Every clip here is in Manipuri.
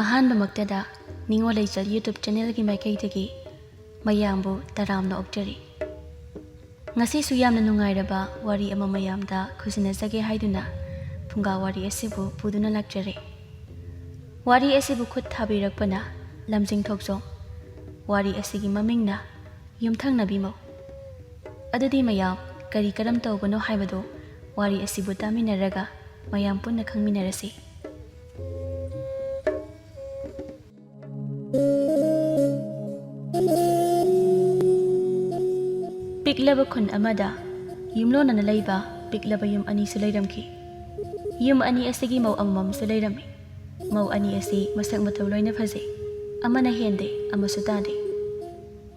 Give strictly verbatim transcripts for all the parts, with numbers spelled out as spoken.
ꯑꯍꯥꯟꯕꯃꯛꯇꯗ ꯅꯤꯉꯣꯜ ꯂꯩꯆꯠ YouTube channelꯒꯤ ꯃꯥꯏꯀꯩꯗꯒꯤ ꯃꯌꯥꯝꯕꯨ ꯇꯔꯥꯝꯅ ꯑꯣꯛꯆꯔꯤ꯫ ꯉꯁꯤꯁꯨ ꯌꯥꯝꯅ ꯅꯨꯡꯉꯥꯏꯔꯕ ꯋꯥꯔꯤ ꯑꯃ ꯃꯌꯥꯝꯗ ꯈꯨꯖꯤꯟꯅꯖꯒꯦ ꯍꯥꯏꯗꯨꯅ ꯐꯨꯡꯒꯥ ꯋꯥꯔꯤ ꯑꯁꯤꯕꯨ ꯄꯨꯗꯨꯅ ꯂꯥꯛꯆꯔꯦ꯫ ꯋꯥꯔꯤ ꯑꯁꯤꯕꯨ ꯈꯨꯠ ꯊꯥꯕꯤꯔꯛꯄꯅ ꯂꯝꯖꯤꯡ ꯊꯣꯛꯆꯣꯝ꯫ ꯋꯥꯔꯤ ꯑꯁꯤꯒꯤ ꯃꯃꯤꯡꯅ ꯌꯨꯝꯊꯪꯅꯕꯤ ꯃꯧ꯫ ꯑꯗꯨꯗꯤ ꯃꯌꯥꯝ, ꯀꯔꯤ ꯀꯔꯝ ꯇꯧꯕꯅꯣ ꯍꯥꯏꯕꯗꯨ ꯋꯥꯔꯤ ꯑꯁꯤꯕꯨ ꯇꯥꯃꯤꯟꯅꯔꯒ ꯃꯌꯥꯝ ꯄꯨꯟꯅ ꯈꯪꯃꯤꯟꯅꯔꯁꯤ꯫ ꯄꯤꯛꯂꯕ ꯈꯨꯟ ꯑꯃꯗ ꯌꯨꯝꯂꯣꯟꯅꯅ ꯂꯩꯕ ꯄꯤꯛꯂꯕ ꯌꯨꯝ ꯑꯅꯤꯁꯨ ꯂꯩꯔꯝꯈꯤ꯫ ꯌꯨꯝ ꯑꯅꯤ ꯑꯁꯤꯒꯤ ꯃꯧ ꯑꯃꯃꯝꯁꯨ ꯂꯩꯔꯝꯃꯤ꯫ ꯃꯧ ꯑꯅꯤ ꯑꯁꯤ ꯃꯁꯛ ꯃꯇꯧ ꯂꯣꯏꯅ ꯐꯖꯩ꯫ ꯑꯃꯅ ꯍꯦꯟꯗꯦ, ꯑꯃꯁꯨ ꯇꯥꯗꯦ꯫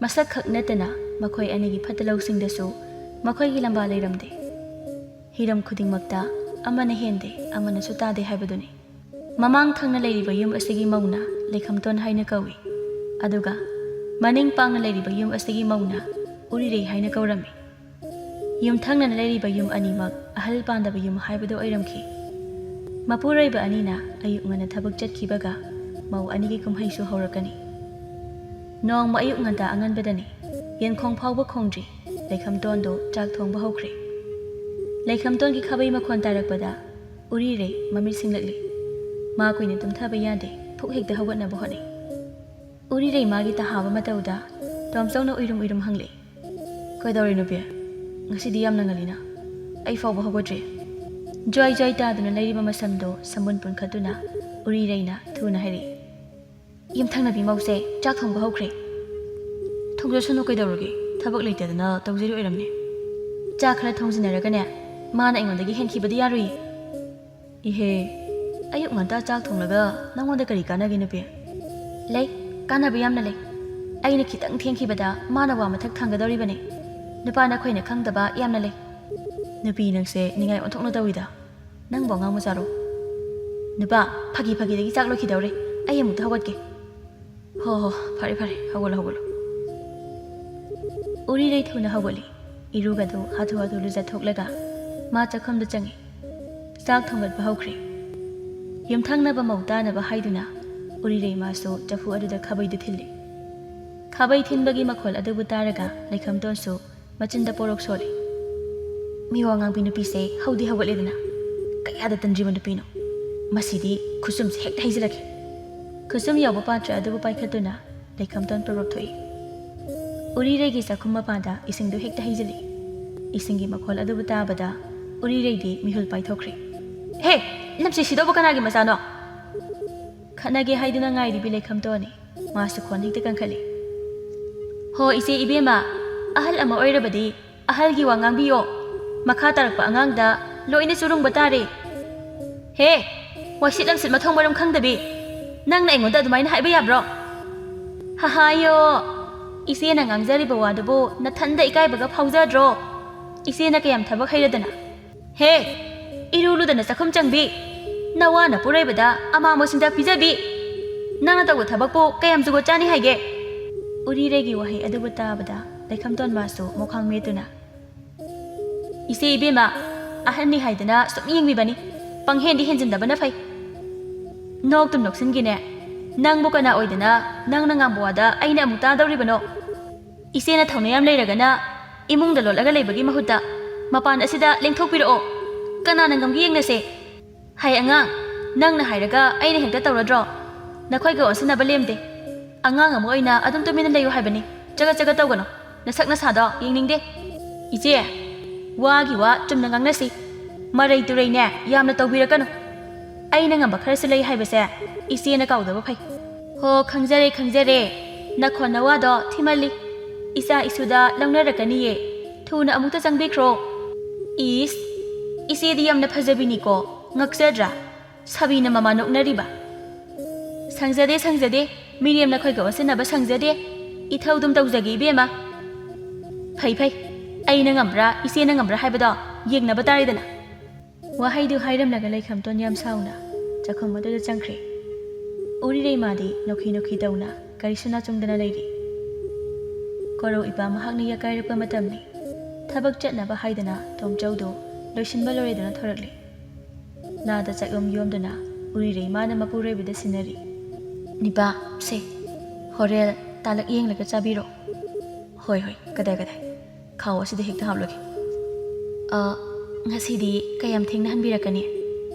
ꯃꯁꯛ ꯈꯛ ꯅꯠꯇꯅ ꯃꯈꯣꯏ ꯑꯅꯤꯒꯤ ꯐꯠꯇ ꯂꯧꯁꯤꯡꯗꯁꯨ ꯃꯈꯣꯏꯒꯤ ꯂꯝꯕꯥ ꯂꯩꯔꯝꯗꯦ꯫ ꯍꯤꯔꯝ ꯈꯨꯗꯤꯡꯃꯛꯇ ꯑꯃꯅ ꯍꯦꯟꯗꯦ, ꯑꯃꯅꯁꯨ ꯇꯥꯗꯦ ꯍꯥꯏꯕꯗꯨꯅꯤ꯫ ꯃꯃꯥꯡ ꯊꯪꯅ ꯂꯩꯔꯤꯕ ꯌꯨꯝ ꯑꯁꯤꯒꯤ ꯃꯧꯅ ꯂꯩꯈꯝꯇꯣꯟ ꯍꯥꯏꯅ ꯀꯧꯏ, ꯑꯗꯨꯒ ꯃꯅꯤꯡ ꯄꯥꯡꯅ ꯂꯩꯔꯤꯕ ꯌꯨꯝ ꯑꯁꯤꯒꯤ ꯃꯧꯅ ꯎꯔꯤꯔꯩ ꯍꯥꯏꯅ ꯀꯧꯔꯝꯃꯤ꯫ ꯌꯨꯝꯊꯪꯅꯅ ꯂꯩꯔꯤꯕ ꯌꯨꯝ ꯑꯅꯤꯃꯛ ꯑꯍꯜ ꯄꯥꯟꯗꯕ ꯌꯨꯝ ꯍꯥꯏꯕꯗꯨ ꯑꯣꯏꯔꯝꯈꯤ꯫ ꯃꯄꯨꯔꯣꯏꯕ ꯑꯅꯤꯅ ꯑꯌꯨꯛ ꯉꯟꯅ ꯊꯕꯛ ꯆꯠꯈꯤꯕꯒ ꯃꯧ ꯑꯅꯤꯒꯤ ꯀꯨꯝꯍꯩꯁꯨ ꯍꯧꯔꯛꯀꯅꯤ꯫ ꯅꯣꯡꯃ ꯑꯌꯨꯛ ꯉꯟꯇꯥ ꯑꯉꯟꯕꯗꯅꯤ꯫ ꯌꯦꯟꯈꯣꯡ ꯐꯥꯎꯕ ꯈꯣꯡꯗ꯭ꯔꯤ, ꯂꯩꯈꯝꯇꯣꯟꯗꯨ ꯆꯥꯛ ꯊꯣꯡꯕ ꯍꯧꯈ꯭ꯔꯦ꯫ ꯂꯩꯈꯝꯇꯣꯟꯒꯤ ꯈꯥꯕꯩ ꯃꯈꯣꯟ ꯇꯥꯔꯛꯄꯗ ꯎꯔꯤꯔꯩ ꯃꯃꯤꯠ ꯁꯤꯡꯂꯛꯂꯤ꯫ ꯃꯥ ꯀꯨꯏꯅ ꯇꯨꯝꯊꯕ ꯌꯥꯗꯦ, ꯐꯨꯛ ꯍꯦꯛꯇ ꯍꯧꯒꯠꯅꯕ ꯍꯣꯠꯅꯩ꯫ ꯎꯔꯤꯔꯩ ꯃꯥꯒꯤ ꯇꯍꯥꯕ ꯃꯇꯧꯗ ꯇꯣꯝꯆꯧꯅ ꯎꯏꯔꯨꯝ ꯎꯏꯔꯨꯝ ꯍꯪꯂꯛꯏ, "ꯀꯩꯗꯧꯔꯦ ꯅꯨꯄꯤ? ꯉꯁꯤꯗꯤ ꯌꯥꯝꯅ ꯉꯜꯂꯤꯅ꯫ ꯑꯩ ꯐꯥꯎꯕ ꯍꯧꯒꯠꯇ꯭ꯔꯤ꯫" ꯖ꯭ꯋꯥꯏ ꯖ꯭ꯋꯥꯏ ꯇꯥꯗꯨꯅ ꯂꯩꯔꯤꯕ ꯃꯁꯝꯗꯨ ꯁꯝꯕꯨꯟ ꯄꯨꯟꯈꯠꯇꯨꯅ ꯎꯔꯤꯔꯩꯅ ꯊꯨꯅ ꯍꯥꯏꯔꯛꯏ, "ꯌꯨꯝꯊꯪꯅꯕꯤ ꯃꯧꯁꯦ ꯆꯥꯛ ꯊꯣꯡꯕ ꯍꯧꯈ꯭ꯔꯦ꯫ ꯊꯣꯡꯖꯁꯅꯨ ꯀꯩꯗꯧꯔꯒꯦ? ꯊꯕꯛ ꯂꯩꯇꯗꯅ ꯇꯧꯖꯔꯤ ꯑꯣꯏꯔꯝꯅꯤ꯫ ꯆꯥꯛ ꯈꯔ ꯊꯣꯡꯖꯤꯟꯅꯔꯒꯅꯦ, ꯃꯥꯅ ꯑꯩꯉꯣꯟꯗꯒꯤ ꯍꯦꯟꯈꯤꯕꯗꯤ ꯌꯥꯔꯨꯏ꯫" "ꯏꯍꯦ, ꯑꯌꯨꯛ ꯉꯟꯇꯥ ꯆꯥꯛ ꯊꯣꯡꯂꯒ ꯅꯪꯉꯣꯟꯗ ꯀꯔꯤ ꯀꯥꯟꯅꯒꯦ ꯅꯨꯄꯤ?" "ꯂꯩ, ꯀꯥꯟꯅꯕ ꯌꯥꯝꯅ ꯂꯩ꯫ ꯑꯩꯅ ꯈꯤꯇꯪ ꯊꯦꯡꯈꯤꯕꯗ ꯃꯥꯅ ꯋꯥ ꯃꯊꯛ ꯊꯥꯡꯒꯗꯧꯔꯤꯕꯅꯤ꯫ ꯅꯨꯄꯥ ꯅꯈꯣꯏꯅ ꯈꯪꯗꯕ ꯌꯥꯝꯅ ꯂꯩ꯫ ꯅꯨꯄꯤ ꯅꯪꯁꯦ ꯅꯤꯡꯉꯥꯏ ꯑꯣꯟꯊꯣꯛꯅ ꯇꯧꯏꯗ꯫ ꯅꯪꯕꯨ ꯑꯉꯥꯡ ꯃꯆꯥꯔꯣ?" "ꯅꯨꯄꯥ, ꯐꯥꯒꯤ ꯐꯥꯒꯤꯗꯒꯤ ꯆꯥꯛ ꯂꯣꯏꯈꯤꯗꯧꯔꯦ꯫ ꯑꯩ ꯑꯃꯨꯛꯇ ꯍꯧꯒꯠꯀꯦ꯫" "ꯍꯣ ꯍꯣ, ꯐꯔꯦ ꯐꯔꯦ, ꯍꯧꯒꯠꯂꯣ ꯍꯧꯒꯠꯂꯣ꯫" ꯎꯔꯤꯔꯩ ꯊꯨꯅ ꯍꯧꯒꯠꯂꯤ꯫ ꯏꯔꯨꯒꯗꯨ ꯍꯥꯊꯨ ꯍꯥꯊꯨ ꯂꯨꯖꯊꯣꯛꯂꯒ ꯃꯥ ꯆꯥꯛꯈꯨꯝꯗ ꯆꯪꯉꯤ꯫ ꯆꯥꯛ ꯊꯣꯡꯒꯠꯄ ꯍꯧꯈ꯭ꯔꯦ꯫ ꯌꯨꯝꯊꯪꯅꯕ ꯃꯧ ꯇꯥꯅꯕ ꯍꯥꯏꯗꯨꯅ ꯎꯔꯤꯔꯩꯃꯥꯁꯨ ꯆꯐꯨ ꯑꯗꯨꯗ ꯈꯥꯕꯩꯗꯨ ꯊꯤꯜꯂꯤ꯫ ꯈꯥꯕꯩ ꯊꯤꯟꯕꯒꯤ ꯃꯈꯣꯜ ꯑꯗꯨꯕꯨ ꯇꯥꯔꯒ ꯂꯩꯈꯝꯇꯣꯟꯁꯨ ꯃꯆꯤꯟꯗ ꯄꯣꯔꯣꯛ ꯁꯣꯜꯂꯤ꯫ ꯃꯤ ꯋꯥ ꯉꯥꯡꯕꯤ ꯅꯨꯄꯤꯁꯦ ꯍꯧꯗꯤ ꯍꯧꯒꯠꯂꯦꯗꯅ, ꯀꯌꯥꯗ ꯇꯟꯗ꯭ꯔꯤꯕ ꯅꯨꯄꯤꯅꯣ꯫ ꯃꯁꯤꯗꯤ ꯈꯨꯁꯨꯝꯁꯦ ꯍꯦꯛꯇ ꯍꯩꯖꯤꯜꯂꯛꯈꯤ꯫ ꯈꯨꯁꯨꯝ ꯌꯥꯎꯕ ꯄꯥꯇ꯭ꯔ ꯑꯗꯨꯕꯨ ꯄꯥꯏꯈꯠꯇꯨꯅ ꯂꯩꯈꯝꯇꯣꯟ ꯄ꯭ꯔꯣꯞ ꯄ꯭ꯔꯣꯞ ꯊꯣꯛꯏ꯫ ꯎꯔꯤꯔꯩꯒꯤ ꯆꯥꯛꯈꯨꯝ ꯃꯄꯥꯟꯗ ꯏꯁꯤꯡꯗꯨ ꯍꯦꯛꯇ ꯍꯩꯖꯤꯜꯂꯤ꯫ ꯏꯁꯤꯡꯒꯤ ꯃꯈꯣꯜ ꯑꯗꯨꯕꯨ ꯇꯥꯕꯗ ꯎꯔꯤꯔꯩꯗꯤ ꯃꯤꯍꯨꯜ ꯄꯥꯏꯊꯣꯛꯈ꯭ꯔꯦ꯫ "ꯍꯦ! ꯅꯞꯁꯤ ꯁꯤꯗꯧꯕ ꯀꯅꯥꯒꯤ ꯃꯆꯥꯅꯣ?" ꯈꯠꯅꯒꯦ ꯍꯥꯏꯗꯨꯅ ꯉꯥꯏꯔꯤꯕꯤ ꯂꯩꯈꯝꯇꯣꯟꯅꯤ꯫ ꯃꯥꯁꯨ ꯈꯣꯟ ꯍꯦꯛꯇ ꯀꯟꯈꯠꯂꯤ꯫ "ꯍꯣ ꯏꯆꯦ ꯏꯕꯦꯝꯃ, ꯑꯍꯜ ꯑꯃ ꯑꯣꯏꯔꯕꯗꯤ ꯑꯍꯜꯒꯤ ꯋꯥ ꯉꯥꯡꯕꯤꯌꯣ꯫ ꯃꯈꯥ ꯇꯥꯔꯛꯄ ꯑꯉꯥꯡꯗ ꯂꯣꯏꯅ ꯆꯨꯔꯨꯡꯕ ꯇꯥꯔꯦ꯫ ꯍꯦ! ꯋꯥꯏꯁꯤꯠ ꯂꯝꯁꯤꯠ ꯃꯊꯣꯡ ꯃꯔꯝ ꯈꯪꯗꯕꯤ! ꯅꯪꯅ ꯑꯩꯉꯣꯟꯗ ꯑꯗꯨꯃꯥꯏꯅ ꯍꯥꯏꯕ ꯌꯥꯕ꯭ꯔꯣ?" "ꯍꯍꯥꯌꯣ! ꯏꯆꯦꯅ ꯉꯥꯡꯖꯔꯤꯕ ꯋꯥꯗꯨꯕꯨ ꯅꯊꯟꯗ ꯏꯀꯥꯏꯕꯒ ꯐꯥꯎꯖꯗ꯭ꯔꯣ? ꯏꯆꯦꯅ ꯀꯌꯥꯝ ꯊꯕꯛ ꯍꯩꯔꯗꯅ꯫ ꯍꯦ! ꯏꯔꯨ ꯂꯨꯗꯅ ꯆꯥꯛꯈꯨꯝ ꯆꯪꯕꯤ! ꯅꯋꯥꯅ ꯄꯨꯔꯩꯕꯗ ꯑꯃꯥꯃꯣ ꯆꯤꯟꯖꯥꯛ ꯄꯤꯖꯕꯤ! ꯅꯪꯅ ꯇꯧꯕ ꯊꯕꯛꯄꯨ ꯀꯌꯥꯝ ꯖꯨꯒꯣꯠ ꯆꯥꯅꯤ ꯍꯥꯏꯒꯦ?" ꯎꯔꯤꯔꯩꯒꯤ ꯋꯥꯍꯩ ꯑꯗꯨꯕꯨ ꯇꯥꯕꯗ ꯂꯩꯈꯝꯇꯣꯟ ꯃꯥꯁꯨ ꯃꯣꯈꯥꯡ ꯃꯦꯠꯇꯨꯅ, "ꯏꯆꯦ ꯏꯕꯦꯝꯃ, ꯑꯍꯟꯅꯤ ꯍꯥꯏꯗꯅ ꯁꯨꯝ ꯌꯦꯡꯕꯤꯕꯅꯤ꯫ ꯄꯪꯍꯦꯟꯗꯤ ꯍꯦꯟꯖꯤꯟꯗꯕꯅ ꯐꯩ꯫ ꯅꯣꯛꯇꯨꯝ ꯅꯣꯛꯁꯤꯟꯈꯤꯅꯦ꯫ ꯅꯪꯕꯨ ꯀꯅꯥ ꯑꯣꯏꯗꯅ ꯅꯪꯅ ꯉꯥꯡꯕ ꯋꯥꯗ ꯑꯩꯅ ꯑꯃꯨꯛ ꯇꯥꯗꯧꯔꯤꯕꯅꯣ? ꯏꯆꯦꯅ ꯊꯧꯅꯥ ꯌꯥꯝ ꯂꯩꯔꯒꯅ ꯏꯃꯨꯡꯗ ꯂꯣꯠꯂꯒ ꯂꯩꯕꯒꯤ ꯃꯍꯨꯠꯇ ꯃꯄꯥꯟ ꯑꯁꯤꯗ ꯂꯦꯡꯊꯣꯛꯄꯤꯔꯛꯑꯣ꯫ ꯀꯅꯥꯅ ꯉꯝꯒꯦ ꯌꯦꯡꯅꯁꯦ꯫ ꯍꯩ ꯑꯉꯥꯡ, ꯅꯪꯅ ꯍꯥꯏꯔꯒ ꯑꯩꯅ ꯍꯦꯛꯇ ꯇꯧꯔꯗ꯭ꯔꯣ? ꯅꯈꯣꯏꯒ ꯑꯣꯟꯁꯤꯟꯅꯕ ꯂꯦꯝꯗꯦ꯫ ꯑꯉꯥꯡ ꯑꯃ ꯑꯣꯏꯅ ꯑꯗꯨꯝ ꯇꯨꯃꯤꯟꯅ ꯂꯩꯌꯨ ꯍꯥꯏꯕꯅꯤ꯫ ꯆꯒꯠ ꯆꯒꯠ ꯇꯧꯒꯅꯨ꯫ ꯅꯁꯛ ꯅꯁꯥꯗꯣ ꯌꯦꯡꯅꯤꯡꯗꯦ꯫ ꯏꯆꯦ, ꯋꯥꯒꯤ ꯋꯥ ꯆꯨꯝꯅ ꯉꯥꯡꯅꯁꯤ꯫ ꯃꯔꯩ ꯇꯨꯔꯩꯅꯦ ꯌꯥꯝꯅ ꯇꯧꯕꯤꯔꯛꯀꯅꯨ꯫ ꯑꯩꯅ ꯉꯝꯕ ꯈꯔꯁꯨ ꯂꯩ ꯍꯥꯏꯕꯁꯦ ꯏꯆꯦꯅ ꯀꯥꯎꯗꯕ ꯐꯩ꯫ ꯍꯣ, ꯈꯪꯖꯔꯦ, ꯈꯪꯖꯔꯦ꯫ ꯅꯈꯣꯟ ꯅꯋꯥꯗꯣ ꯊꯤꯃꯜꯂꯤ꯫ ꯏꯆꯥ ꯏꯁꯨꯗ ꯂꯧꯅꯔꯛꯀꯅꯤꯌꯦ꯫ ꯊꯨꯅ ꯑꯃꯨꯛꯇ ꯆꯪꯕꯤꯈ꯭ꯔꯣ꯫ ꯏꯁ, ꯏꯆꯦꯗꯤ ꯌꯥꯝꯅ ꯐꯖꯕꯤꯅꯤꯀꯣ꯫ ꯉꯛꯆꯗ꯭ꯔꯥ? ꯁꯥꯕꯤꯅ ꯃꯃꯥ ꯅꯣꯛꯅꯔꯤꯕ꯫ ꯁꯪꯖꯗꯦ, ꯁꯪꯖꯗꯦ꯫ ꯃꯤꯔꯦꯝ ꯅꯈꯣꯏꯒ ꯑꯣꯟꯁꯤꯟꯅꯕ ꯁꯪꯖꯗꯦ꯫ ꯏꯊꯧꯗꯨꯝ ꯇꯧꯖꯒꯦ, ꯏꯕꯦꯝꯃ꯫ ꯐꯩ, ꯐꯩ꯫ ꯑꯩꯅ ꯉꯝꯕ꯭ꯔꯥ, ꯏꯆꯦꯅ ꯉꯝꯕ꯭ꯔꯥ ꯍꯥꯏꯕꯗꯣ ꯌꯦꯡꯅꯕ ꯇꯥꯔꯦꯗꯅ꯫ ꯋꯥꯍꯩꯗꯨ ꯍꯥꯏꯔꯝꯂꯒ ꯂꯩꯈꯝꯇꯣꯟ ꯌꯥꯝ ꯁꯥꯎꯅ ꯆꯥꯛꯈꯨꯝ ꯑꯗꯨꯗ ꯆꯪꯈ꯭ꯔꯦ꯫ ꯎꯔꯤꯔꯩꯃꯥꯗꯤ ꯅꯣꯛꯈꯤ ꯅꯣꯛꯈꯤ ꯇꯧꯅ ꯀꯔꯤꯁꯨ ꯅꯥꯆꯨꯡꯗꯅ ꯂꯩꯔꯤ꯫ ꯀꯣꯔꯧ ꯏꯄꯥ ꯃꯍꯥꯛꯅ ꯌꯥꯀꯥꯏꯔꯛꯄ ꯃꯇꯝꯅꯤ꯫ ꯊꯕꯛ ꯆꯠꯅꯕ ꯍꯥꯏꯗꯅ ꯇꯣꯝꯆꯧꯗꯨ ꯂꯣꯏꯁꯤꯟꯕ ꯂꯣꯏꯔꯗꯨꯅ ꯊꯣꯔꯛꯂꯦ꯫ ꯂꯥꯗ ꯆꯥꯛꯂꯣꯝ ꯌꯣꯝꯗꯨꯅ ꯎꯔꯤꯔꯩꯃꯥꯅ ꯃꯄꯨꯔꯣꯏꯕꯗ ꯁꯤꯟꯅꯔꯤ꯫ ꯅꯤꯄꯥ, ꯁꯦ, ꯍꯣꯔꯦꯟ ꯇꯥꯂꯛ ꯌꯦꯡꯂꯒ ꯆꯥꯕꯤꯔꯣ꯫ ꯍꯣꯏ, ꯍꯣꯏ, ꯀꯗꯥꯏ, ꯀꯗꯥꯏ? ꯈꯥꯎ ꯑꯁꯤꯗ ꯍꯦꯛꯇ ꯍꯥꯞꯂꯒꯦ꯫ ꯑ, ꯉꯁꯤꯗꯤ ꯀꯌꯥꯝ ꯊꯦꯡꯅ ꯍꯟꯕꯤꯔꯛꯀꯅꯤ?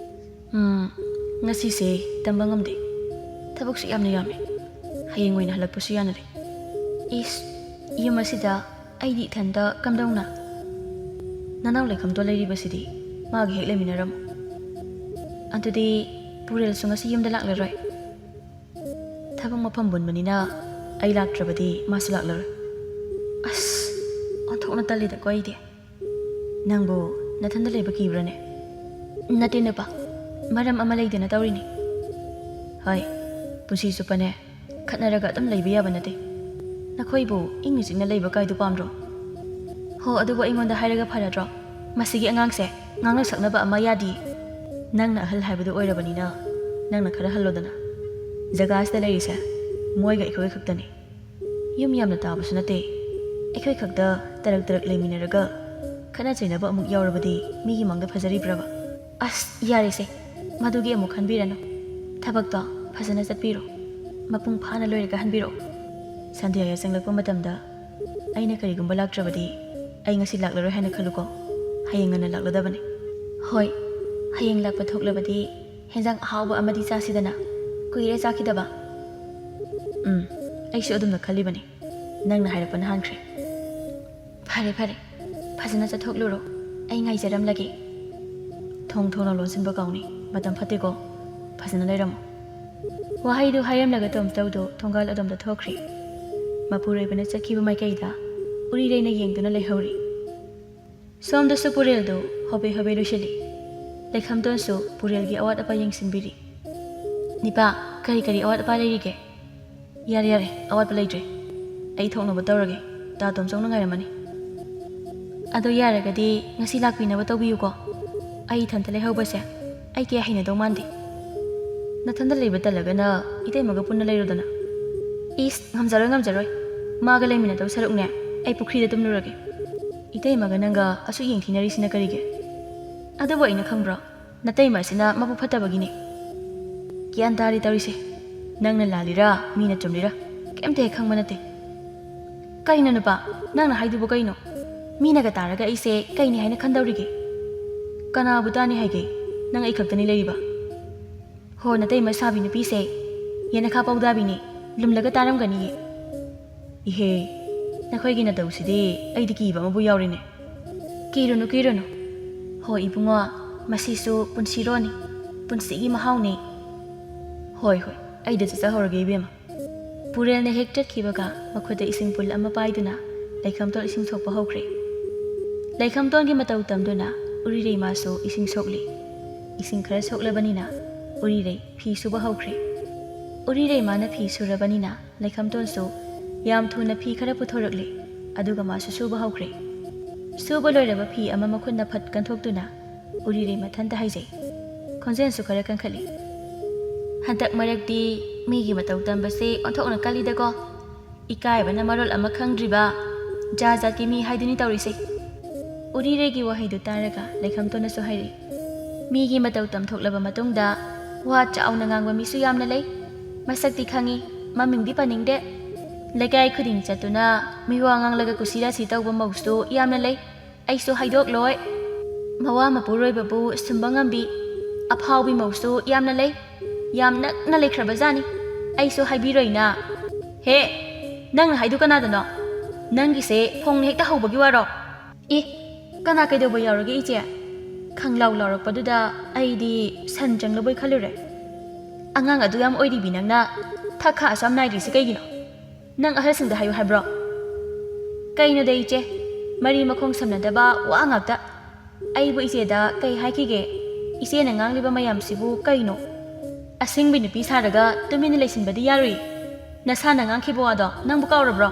ꯎꯝ, ꯉꯁꯤꯁꯦ ꯇꯝꯕ ꯉꯝꯗꯦ꯫ ꯊꯕꯛꯁꯨ ꯌꯥꯝꯅ ꯌꯥꯝꯃꯦ꯫ ꯍꯌꯦꯡ ꯑꯣꯏꯅ ꯍꯜꯂꯛꯄꯁꯨ ꯌꯥꯅꯔꯦ꯫ ꯏꯁ, ꯌꯨꯝ ꯑꯁꯤꯗ ꯑꯩꯗꯤ ꯏꯊꯟꯇ ꯀꯝꯗꯧꯅ? ꯅꯅꯥꯎ ꯂꯩꯈꯝꯗꯣ ꯂꯩꯔꯤꯕꯁꯤꯗꯤ ꯃꯥꯒ ꯍꯦꯛ ꯂꯩꯃꯤꯟꯅꯔꯝꯃꯨ꯫ ꯑꯗꯨꯗꯤ ꯄꯨꯔꯦꯜꯁꯨ ꯉꯁꯤ ꯌꯨꯝꯗ ꯂꯥꯛꯂꯔꯣꯏ? ꯊꯕꯛ ꯃꯐꯝ ꯄꯨꯟꯕꯅꯤꯅ ꯑꯩ ꯂꯥꯛꯇ꯭ꯔꯕꯗꯤ ꯃꯥꯁꯨ ꯂꯥꯛꯂꯔꯣꯏ꯫ ꯑꯁ, ꯑꯣꯟꯊꯣꯛꯅ ꯇꯜꯂꯤꯗꯀꯣ ꯑꯩꯗꯤ꯫ ꯅꯪꯕꯨ ꯅꯊꯟꯗ ꯂꯩꯕ ꯀꯤꯕ꯭ꯔꯅꯦ? ꯅꯠꯇꯦ ꯅꯨꯄꯥ, ꯃꯔꯝ ꯑꯃ ꯂꯩꯗꯅ ꯇꯧꯔꯤꯅꯤ꯫ ꯍꯣꯏ, ꯄꯨꯟꯁꯤ ꯆꯨꯞꯄꯅꯦ ꯈꯠꯅꯔꯒ ꯑꯗꯨꯝ ꯂꯩꯕ ꯌꯥꯕ ꯅꯠꯇꯦ꯫ ꯅꯈꯣꯏꯕꯨ ꯏꯪꯅ ꯆꯤꯛꯅ ꯂꯩꯕ ꯀꯥꯏꯗꯨ ꯄꯥꯝꯗ꯭ꯔꯣ? ꯍꯣ, ꯑꯗꯨꯕꯨ ꯑꯩꯉꯣꯟꯗ ꯍꯥꯏꯔꯒ ꯐꯔꯗ꯭ꯔꯣ? ꯃꯁꯤꯒꯤ ꯑꯉꯥꯡꯁꯦ ꯉꯥꯡꯅ ꯁꯛꯅꯕ ꯑꯃ ꯌꯥꯗꯤꯌꯦ꯫ ꯅꯪꯅ ꯑꯍꯜ ꯍꯥꯏꯕꯗꯨ ꯑꯣꯏꯔꯕꯅꯤꯅ ꯅꯪꯅ ꯈꯔ ꯍꯜꯂꯣꯗꯅ꯫ ꯖꯒꯥꯁꯤꯗ ꯂꯩꯔꯤꯁꯦ ꯃꯣꯏꯒ ꯑꯩꯈꯣꯏꯒ ꯈꯛꯇꯅꯤ꯫ ꯌꯨꯝ ꯌꯥꯝꯅ ꯇꯥꯕꯁꯨ ꯅꯠꯇꯦ꯫ ꯑꯩꯈꯣꯏ ꯈꯛꯇ ꯇꯔꯛ ꯇꯔꯛ ꯂꯩꯃꯤꯟꯅꯔꯒ ꯈꯠꯅ ꯆꯩꯅꯕ ꯑꯃꯨꯛ ꯌꯥꯎꯔꯕꯗꯤ ꯃꯤꯒꯤ ꯃꯥꯡꯗ ꯐꯖꯔꯤꯕ꯭ꯔꯕ? ꯑꯁ, ꯌꯥꯔꯦꯁꯦ, ꯃꯗꯨꯒꯤ ꯑꯃꯨꯛ ꯈꯟꯕꯤꯔꯅꯨ꯫ ꯊꯕꯛꯇꯣ ꯐꯖꯅ ꯆꯠꯄꯤꯔꯣ꯫ ꯃꯄꯨꯡ ꯐꯥꯅ ꯂꯣꯏꯔꯒ ꯍꯟꯕꯤꯔꯛꯑꯣ꯫ ꯁꯟꯙ꯭ꯌꯥ ꯌꯥꯆꯪꯂꯛꯄ ꯃꯇꯝꯗ ꯑꯩꯅ ꯀꯔꯤꯒꯨꯝꯕ ꯂꯥꯛꯇ꯭ꯔꯕꯗꯤ ꯑꯩ ꯉꯁꯤ ꯂꯥꯛꯂꯔꯣꯏ ꯍꯥꯏꯅ ꯈꯜꯂꯨꯀꯣ꯫ ꯍꯌꯦꯡ ꯉꯟꯅ ꯂꯥꯛꯂꯗꯕꯅꯤ꯫ ꯍꯣꯏ, ꯍꯌꯦꯡ ꯂꯥꯛꯄ ꯊꯣꯛꯂꯕꯗꯤ ꯍꯦꯟꯖꯥꯡ ꯑꯍꯥꯎꯕ ꯑꯃꯗꯤ ꯆꯥꯁꯤꯗꯅ꯫ ꯀꯨꯏꯔꯦ ꯆꯥꯈꯤꯗꯕ꯫ ꯎꯝ, ꯑꯩꯁꯨ ꯑꯗꯨꯝꯅ ꯈꯜꯂꯤꯕꯅꯤ꯫ ꯅꯪꯅ ꯍꯥꯏꯔꯛꯄꯅ ꯍꯥꯟꯈ꯭ꯔꯦ꯫ ꯐꯔꯦ, ꯐꯔꯦ꯫ ꯐꯖꯅ ꯆꯠꯊꯣꯛꯂꯨꯔꯣ꯫ ꯑꯩ ꯉꯥꯏꯖꯔꯝꯂꯒꯦ꯫ ꯊꯣꯡ ꯊꯣꯡꯅ ꯂꯣꯟꯁꯤꯟꯕ ꯀꯥꯎꯅꯤ꯫ ꯃꯇꯝ ꯐꯠꯇꯦꯀꯣ꯫ ꯐꯖꯅ ꯂꯩꯔꯝꯃꯣ꯫ ꯋꯥꯍꯩꯗꯨ ꯍꯥꯏꯔꯝꯂꯒ ꯇꯣꯝꯆꯧꯗꯨ ꯊꯣꯡꯒꯥꯜ ꯑꯗꯣꯝꯗ ꯊꯣꯛꯈ꯭ꯔꯤ꯫ ꯃꯄꯨꯔꯣꯏꯕꯅ ꯆꯠꯈꯤꯕ ꯃꯥꯏꯀꯩꯗ ꯎꯔꯤꯔꯩꯅ ꯌꯦꯡꯗꯨꯅ ꯂꯩꯍꯧꯔꯤ꯫ ꯁꯣꯝꯗꯁꯨ ꯄꯨꯔꯦꯜꯗꯨ ꯍꯣꯕꯦ ꯍꯣꯕꯦ ꯂꯣꯏꯁꯤꯜꯂꯤ꯫ ꯂꯩꯈꯝꯗꯣꯟꯁꯨ ꯄꯨꯔꯦꯜꯒꯤ ꯑꯋꯥꯠ ꯑꯄꯥ ꯌꯦꯡꯁꯤꯟꯕꯤꯔꯤ꯫ ꯅꯤꯄꯥ, ꯀꯔꯤ ꯀꯔꯤ ꯑꯋꯥꯠ ꯑꯄꯥ ꯂꯩꯔꯤꯒꯦ? ꯌꯥꯔꯦ, ꯌꯥꯔꯦ, ꯑꯋꯥꯠꯄ ꯂꯩꯇ꯭ꯔꯦ꯫ ꯑꯩ ꯊꯣꯛꯅꯕ ꯇꯧꯔꯒꯦ꯫ ꯇꯥ ꯇꯣꯝꯆꯧꯅ ꯉꯥꯏꯔꯝꯃꯅꯤ꯫ ꯑꯗꯣ ꯌꯥꯔꯒꯗꯤ ꯉꯁꯤ ꯂꯥꯛꯄꯤꯅꯕ ꯇꯧꯕꯤꯌꯨꯀꯣ꯫ ꯑꯩ ꯏꯊꯟꯇ ꯂꯩꯍꯧꯕꯁꯦ ꯑꯩ ꯀꯌꯥ ꯍꯩꯅꯗꯧ ꯃꯥꯟꯗꯦ꯫ ꯅꯊꯟꯇ ꯂꯩꯕ ꯇꯜꯂꯒꯅ ꯏꯇꯩꯃꯒ ꯄꯨꯟꯅ ꯂꯩꯔꯣꯗꯅ꯫ ꯏꯁ, ꯉꯝꯖꯔꯣꯏ, ꯉꯝꯖꯔꯣꯏ꯫ ꯃꯥꯒ ꯂꯩꯃꯤꯟꯅꯗꯧ ꯁꯔꯨꯛꯅꯦ, ꯑꯩ ꯄꯨꯈ꯭ꯔꯤꯗ ꯇꯨꯝꯂꯨꯔꯒꯦ꯫ ꯏꯇꯩꯃꯒ ꯅꯪꯒ ꯑꯁꯨꯛ ꯌꯦꯡꯊꯤꯅꯔꯤꯁꯤꯅ ꯀꯔꯤꯒꯤ? ꯑꯗꯨꯕꯨ ꯑꯩꯅ ꯈꯪꯕ꯭ꯔꯣ? ꯅꯇꯩꯃ ꯑꯁꯤꯅ ꯃꯕꯨꯛ ꯐꯠꯇꯕꯒꯤꯅꯦ꯫ ꯒ꯭ꯌꯥꯟ ꯇꯥꯔꯦ ꯇꯧꯔꯤꯁꯦ꯫ ꯅꯪꯅ ꯂꯥꯜꯂꯤꯔꯥ, ꯃꯤꯅ ꯆꯨꯝꯂꯤꯔꯥ, ꯀꯩꯝꯇ ꯍꯦꯛ ꯈꯪꯕ ꯅꯠꯇꯦ꯫ ꯀꯩꯅꯣ ꯅꯨꯄꯥ, ꯅꯪꯅ ꯍꯥꯏꯗꯨꯕꯨ ꯀꯩꯅꯣ? ꯃꯤꯅꯒ ꯇꯥꯔꯒ ꯑꯩꯁꯦ ꯀꯩꯅꯤ ꯍꯥꯏꯅ ꯈꯟꯗꯧꯔꯤꯒꯦ? ꯀꯅꯥꯕꯨ ꯇꯥꯅꯤ ꯍꯥꯏꯒꯦ? ꯅꯪ ꯑꯩ ꯈꯛꯇꯅꯤ ꯂꯩꯔꯤꯕ꯫ ꯍꯣ, ꯅꯇꯩꯃ ꯁꯥꯕꯤ ꯅꯨꯄꯤꯁꯦ, ꯌꯦꯅꯈꯥ ꯄꯧꯗꯥꯕꯤꯅꯤ, ꯂꯨꯝꯂꯒ ꯇꯥꯔꯝꯒꯅꯤꯌꯦ꯫ ꯏꯍꯦ, ꯅꯈꯣꯏꯒꯤ ꯅꯇꯧꯁꯤꯗꯤ ꯑꯩꯗꯤ ꯀꯤꯕ ꯑꯃꯕꯨ ꯌꯥꯎꯔꯤꯅꯦ꯫ ꯀꯤꯔꯨꯅꯨ, ꯀꯤꯔꯨꯅꯨ꯫ ꯍꯣ ꯏꯕꯨꯡꯉꯣ, ꯃꯁꯤꯁꯨ ꯄꯨꯟꯁꯤꯔꯣꯅꯤ, ꯄꯨꯟꯁꯤꯒꯤ ꯃꯍꯥꯎꯅꯤ꯫ ꯍꯣꯏ, ꯍꯣꯏ, ꯑꯩꯗ ꯆꯠꯆꯍꯧꯔꯒꯦ ꯏꯕꯦꯝꯃ꯫ ꯄꯨꯔꯦꯜꯅ ꯍꯦꯛ ꯆꯠꯈꯤꯕꯒ ꯃꯈꯨꯠꯇ ꯏꯁꯤꯡ ꯄꯨꯜ ꯑꯃ ꯄꯥꯏꯗꯨꯅ ꯂꯩꯈꯝꯇꯣꯟ ꯏꯁꯤꯡ ꯁꯣꯛꯄ ꯍꯧꯈ꯭ꯔꯦ꯫ ꯂꯩꯈꯝꯇꯣꯟꯒꯤ ꯃꯇꯧ ꯇꯝꯗꯨꯅ ꯎꯔꯤꯔꯩꯃꯥꯁꯨ ꯏꯁꯤꯡ ꯁꯣꯛꯂꯤ꯫ ꯏꯁꯤꯡ ꯈꯔ ꯁꯣꯛꯂꯕꯅꯤꯅ ꯎꯔꯤꯔꯩ ꯐꯤ ꯁꯨꯕ ꯍꯧꯈ꯭ꯔꯦ꯫ ꯎꯔꯤꯔꯩꯃꯥꯅ ꯐꯤ ꯁꯨꯔꯕꯅꯤꯅ ꯂꯩꯈꯝꯇꯣꯟꯁꯨ ꯌꯥꯝ ꯊꯨꯅ ꯐꯤ ꯈꯔ ꯄꯨꯊꯣꯔꯛꯂꯦ꯫ ꯑꯗꯨꯒ ꯃꯥꯁꯨ ꯁꯨꯕ ꯍꯧꯈ꯭ꯔꯦ꯫ ꯁꯨꯕ ꯂꯣꯏꯔꯕ ꯐꯤ ꯑꯃ ꯃꯈꯨꯠꯅ ꯐꯠ ꯀꯟꯊꯣꯛꯇꯨꯅ ꯎꯔꯤꯔꯩ ꯃꯊꯟꯇ ꯍꯥꯏꯖꯩ꯫ ꯈꯣꯟꯖꯦꯜꯁꯨ ꯈꯔ ꯀꯟꯈꯠꯂꯤ꯫ ꯍꯟꯗꯛ ꯃꯔꯛꯇꯤ ꯃꯤꯒꯤ ꯃꯇꯧ ꯇꯝꯕꯁꯦ ꯑꯣꯟꯊꯣꯛꯅ ꯀꯜꯂꯤꯗꯀꯣ꯫ ꯏꯀꯥꯏꯕꯅ ꯃꯔꯣꯜ ꯑꯃ ꯈꯪꯗ꯭ꯔꯤꯕ ꯖꯥꯠ ꯖꯥꯠꯀꯤ ꯃꯤ ꯍꯥꯏꯗꯨꯅꯤ ꯇꯧꯔꯤꯁꯦ꯫ ꯎꯔꯤꯔꯩꯒꯤ ꯋꯥꯍꯩꯗꯨ ꯇꯥꯔꯒ ꯂꯩꯈꯝꯇꯣꯟꯅꯁꯨ ꯍꯥꯏꯔꯛꯏ, "ꯃꯤꯒꯤ ꯃꯇꯧ ꯇꯝꯊꯣꯛꯂꯕ ꯃꯇꯨꯡꯗ ꯋꯥ ꯆꯥꯎꯅ ꯉꯥꯡꯕ ꯃꯤꯁꯨ ꯌꯥꯝꯅ ꯂꯩ꯫ ꯃꯁꯛꯇꯤ ꯈꯪꯉꯤ, ꯃꯃꯤꯡꯗꯤ ꯄꯟꯅꯤꯡꯗꯦ꯫ ꯂꯩꯀꯥꯏ ꯈꯨꯗꯤꯡ ꯆꯠꯇꯨꯅ ꯃꯤꯋꯥ ꯉꯥꯡꯂꯒ ꯀꯨꯁꯤꯔꯥꯁꯤ ꯇꯧꯕ ꯃꯧꯁꯨ ꯌꯥꯝꯅ ꯂꯩ꯫ ꯑꯩꯁꯨ ꯍꯥꯏꯗꯣꯛꯂꯣꯏ꯫ ꯃꯋꯥ ꯃꯄꯨꯔꯣꯏꯕꯕꯨ ꯁꯨꯝꯕ ꯉꯝꯕꯤ ꯑꯐꯥꯎꯕꯤ ꯃꯧꯁꯨ ꯌꯥꯝꯅ ꯂꯩ꯫ ꯌꯥꯝ ꯅꯛꯅ ꯂꯩꯈ꯭ꯔꯕꯖꯥꯠꯅꯤ꯫ ꯑꯩꯁꯨ ꯍꯥꯏꯕꯤꯔꯣꯏꯅ꯫" "ꯍꯦ, ꯅꯪꯅ ꯍꯥꯏꯗꯨ ꯀꯅꯥꯗꯅꯣ? ꯅꯪꯒꯤꯁꯦ ꯐꯣꯡꯅ ꯍꯦꯛꯇ ꯍꯧꯕꯒꯤ ꯋꯥꯔꯣ?" "ꯑꯦ, ꯀꯅꯥ ꯀꯩꯗꯧꯕ ꯌꯥꯎꯔꯒꯦ ꯏꯆꯦ? ꯈꯪꯂꯥꯎ ꯂꯥꯎꯔꯛꯄꯗꯨꯗ ꯑꯩꯗꯤ ꯁꯟ ꯆꯪꯂꯕꯣꯏ ꯈꯜꯂꯨꯔꯦ꯫ ꯑꯉꯥꯡ ꯑꯗꯨ ꯌꯥꯝ ꯑꯣꯏꯔꯤꯕꯤ ꯅꯪꯅ ꯊꯛ ꯈꯥ ꯑꯁꯨꯛ ꯌꯥꯝ ꯅꯥꯏꯗ꯭ꯔꯤꯁꯤ ꯀꯩꯒꯤꯅꯣ? ꯅꯪ ꯑꯍꯜꯁꯤꯡꯗ ꯍꯥꯏꯌꯨ ꯍꯥꯏꯕ꯭ꯔꯣ?" "ꯀꯩꯅꯣꯗ ꯏꯆꯦ, ꯃꯔꯤ ꯃꯈꯣꯡ ꯁꯝꯅꯗꯕ ꯋꯥ ꯉꯥꯛꯇ꯫ ꯑꯩꯕꯨ ꯏꯆꯦꯗ ꯀꯩ ꯍꯥꯏꯈꯤꯒꯦ? ꯏꯆꯦꯅ ꯉꯥꯡꯂꯤꯕ ꯃꯌꯥꯝꯁꯤꯕꯨ ꯀꯩꯅꯣ? ꯑꯁꯤꯡꯕꯤ ꯅꯨꯄꯤ ꯁꯥꯔꯒ ꯇꯨꯃꯤꯟꯅ ꯂꯩꯁꯤꯟꯕꯗꯤ ꯌꯥꯔꯨꯏ꯫ ꯅꯁꯥꯅ ꯉꯥꯡꯈꯤꯕ ꯋꯥꯗꯣ ꯅꯪꯕꯨ ꯀꯥꯎꯔꯕ꯭ꯔꯣ?"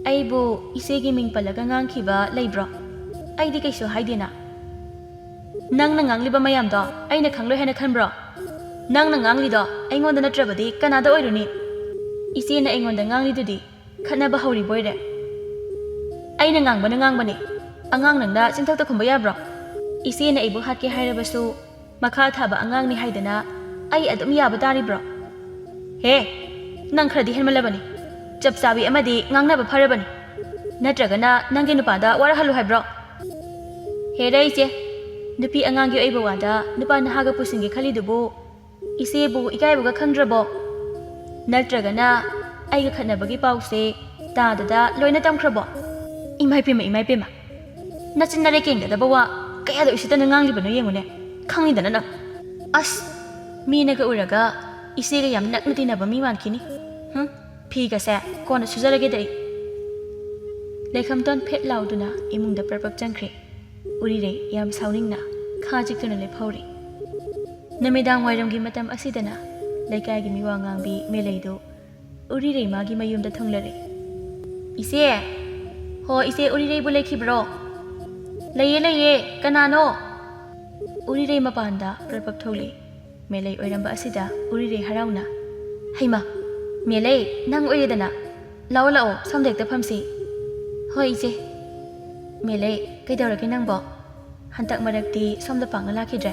"ꯑꯩꯕꯨ ꯏꯆꯦꯒꯤ ꯃꯤꯡ ꯄꯜꯂꯒ ꯉꯥꯡꯈꯤꯕ ꯂꯩꯕ꯭ꯔꯣ? ꯑꯩꯗꯤ ꯀꯩꯁꯨ ꯍꯥꯏꯗꯦꯅ꯫" "ꯅꯪꯅ ꯉꯥꯡꯂꯤꯕ ꯃꯌꯥꯝꯗꯣ ꯑꯩꯅ ꯈꯪꯂꯣꯏ ꯍꯥꯏꯅ ꯈꯟꯕ꯭ꯔꯣ? ꯅꯪꯅ ꯉꯥꯡꯂꯤꯗꯣ ꯑꯩꯉꯣꯟꯗ ꯅꯠꯇ꯭ꯔꯕꯗꯤ ꯀꯅꯥꯗ ꯑꯣꯏꯔꯨꯅꯤ? ꯏꯆꯦꯅ ꯑꯩꯉꯣꯟꯗ ꯉꯥꯡꯂꯤꯗꯨꯗꯤ ꯈꯠꯅꯕ ꯍꯧꯔꯤꯕꯣꯏꯔꯦ꯫ ꯑꯩꯅ ꯉꯥꯡꯕꯅ ꯉꯥꯡꯕꯅꯦ꯫ ꯑꯉꯥꯡ ꯅꯪꯅ ꯆꯤꯟꯊꯛꯇ ꯈꯨꯝꯕ ꯌꯥꯕ꯭ꯔꯣ? ꯏꯆꯦꯅ ꯑꯩꯕꯨ ꯍꯥꯠꯀꯦ ꯍꯥꯏꯔꯕꯁꯨ ꯃꯈꯥ ꯊꯥꯕ ꯑꯉꯥꯡꯅꯤ ꯍꯥꯏꯗꯅ ꯑꯩ ꯑꯗꯨꯝ ꯌꯥꯕ ꯇꯥꯔꯤꯕ꯭ꯔꯣ? ꯍꯦ, ꯅꯪ ꯈꯔꯗꯤ ꯍꯦꯟꯃꯜꯂꯕꯅꯤ꯫ ꯆꯞ ꯆꯥꯕꯤ ꯑꯃꯗꯤ ꯉꯥꯡꯅꯕ ꯐꯔꯕꯅꯤ꯫ ꯅꯠꯇ꯭ꯔꯒꯅ ꯅꯪꯒꯤ ꯅꯨꯄꯥꯗ ꯋꯥꯔꯍꯜꯂꯨ ꯍꯥꯏꯕ꯭ꯔꯣ? ꯍꯦꯔꯦ ꯏꯆꯦ, ꯅꯨꯄꯤ ꯑꯉꯥꯡꯒꯤ ꯑꯣꯏꯕ ꯋꯥꯗ ꯅꯨꯄꯥ ꯅꯍꯥꯒ ꯄꯨꯁꯤꯟꯒꯦ ꯈꯜꯂꯤꯗꯨꯕꯨ ꯏꯆꯦꯕꯨ ꯏꯀꯥꯏꯕꯒ ꯈꯪꯗ꯭ꯔꯕꯣ? ꯅꯠꯇ꯭ꯔꯒꯅ ꯑꯩꯒ ꯈꯠꯅꯕꯒꯤ ꯄꯥꯎꯁꯦ ꯇꯥꯗꯗ ꯂꯣꯏꯅ ꯇꯝꯈ꯭ꯔꯕꯣ? ꯏꯃꯥꯏ ꯄꯦꯝꯃ, ꯏꯃꯥꯏ ꯄꯦꯝꯃ, ꯅꯆꯤꯟ ꯅꯔꯦ ꯀꯦꯡꯒꯗꯕ ꯋꯥ ꯀꯌꯥꯗ ꯎꯁꯤꯠꯇꯅ ꯉꯥꯡꯂꯤꯕꯅꯣ ꯌꯦꯡꯉꯨꯅꯦ꯫ ꯈꯪꯉꯤꯗꯅ ꯅꯪ꯫ ꯑꯁ, ꯃꯤꯅꯒ ꯎꯔꯒ ꯏꯆꯦꯒ ꯌꯥꯝ ꯅꯛꯅ ꯇꯤꯟꯅꯕ ꯃꯤ ꯃꯥꯟꯈꯤꯅꯤ꯫ ꯍꯨꯝ, ꯐꯤꯒꯁꯦ ꯀꯣꯟꯅ ꯁꯨꯖꯔꯒꯦꯗ ꯑꯩ꯫ ꯂꯩꯈꯝꯇꯣꯟ ꯐꯦꯠ ꯂꯥꯎꯗꯨꯅ ꯏꯃꯨꯡꯗ ꯄ꯭ꯔꯞ ꯄ꯭ꯔꯞ ꯆꯪꯈ꯭ꯔꯦ꯫ ꯎꯔꯤꯔꯩ ꯌꯥꯝ ꯁꯥꯎꯅꯤꯡꯅ ꯈꯥ ꯆꯤꯛꯇꯨꯅ ꯂꯦꯞꯍꯧꯔꯤ꯫ ꯅꯨꯃꯤꯗꯥꯡ ꯋꯥꯏꯔꯝꯒꯤ ꯃꯇꯝ ꯑꯁꯤꯗꯅ ꯂꯩꯀꯥꯏꯒꯤ ꯃꯤꯋꯥ ꯉꯥꯡꯕꯤ ꯃꯦꯂꯩꯗꯨ ꯎꯔꯤꯔꯩ ꯃꯥꯒꯤ ꯃꯌꯨꯝꯗ ꯊꯨꯡꯂꯔꯦ꯫ "ꯏꯆꯦ! ꯍꯣ, ꯏꯆꯦ ꯎꯔꯤꯔꯩꯕꯨ ꯂꯩꯈꯤꯕ꯭ꯔꯣ?" "ꯂꯩꯌꯦ, ꯂꯩꯌꯦ꯫ ꯀꯅꯥꯅꯣ?" ꯎꯔꯤꯔꯩ ꯃꯄꯥꯟꯗ ꯄ꯭ꯔꯞ ꯄ꯭ꯔꯞ ꯊꯣꯛꯂꯤ꯫ ꯃꯦꯂꯩ ꯑꯣꯏꯔꯝꯕ ꯑꯁꯤꯗ ꯎꯔꯤꯔꯩ ꯍꯔꯥꯎꯅ, "ꯍꯩꯃꯥ, ꯃꯦꯂꯩ, ꯅꯪ ꯑꯣꯏꯔꯦꯗꯅ꯫ ꯂꯥꯛꯑꯣ, ꯂꯥꯛꯑꯣ, ꯁꯣꯝꯗ ꯍꯦꯛꯇ ꯐꯝꯁꯤ꯫" "ꯍꯣꯏ, ꯏꯆꯦ꯫" "ꯃꯦꯂꯩ, ꯀꯩꯗꯧꯔꯒꯦ ꯅꯪꯕꯣ? ꯍꯟꯗꯛ ꯃꯔꯛꯇꯤ ꯁꯣꯝꯗ ꯄꯥꯛꯅ ꯂꯥꯛꯈꯤꯗ꯭ꯔꯦ꯫"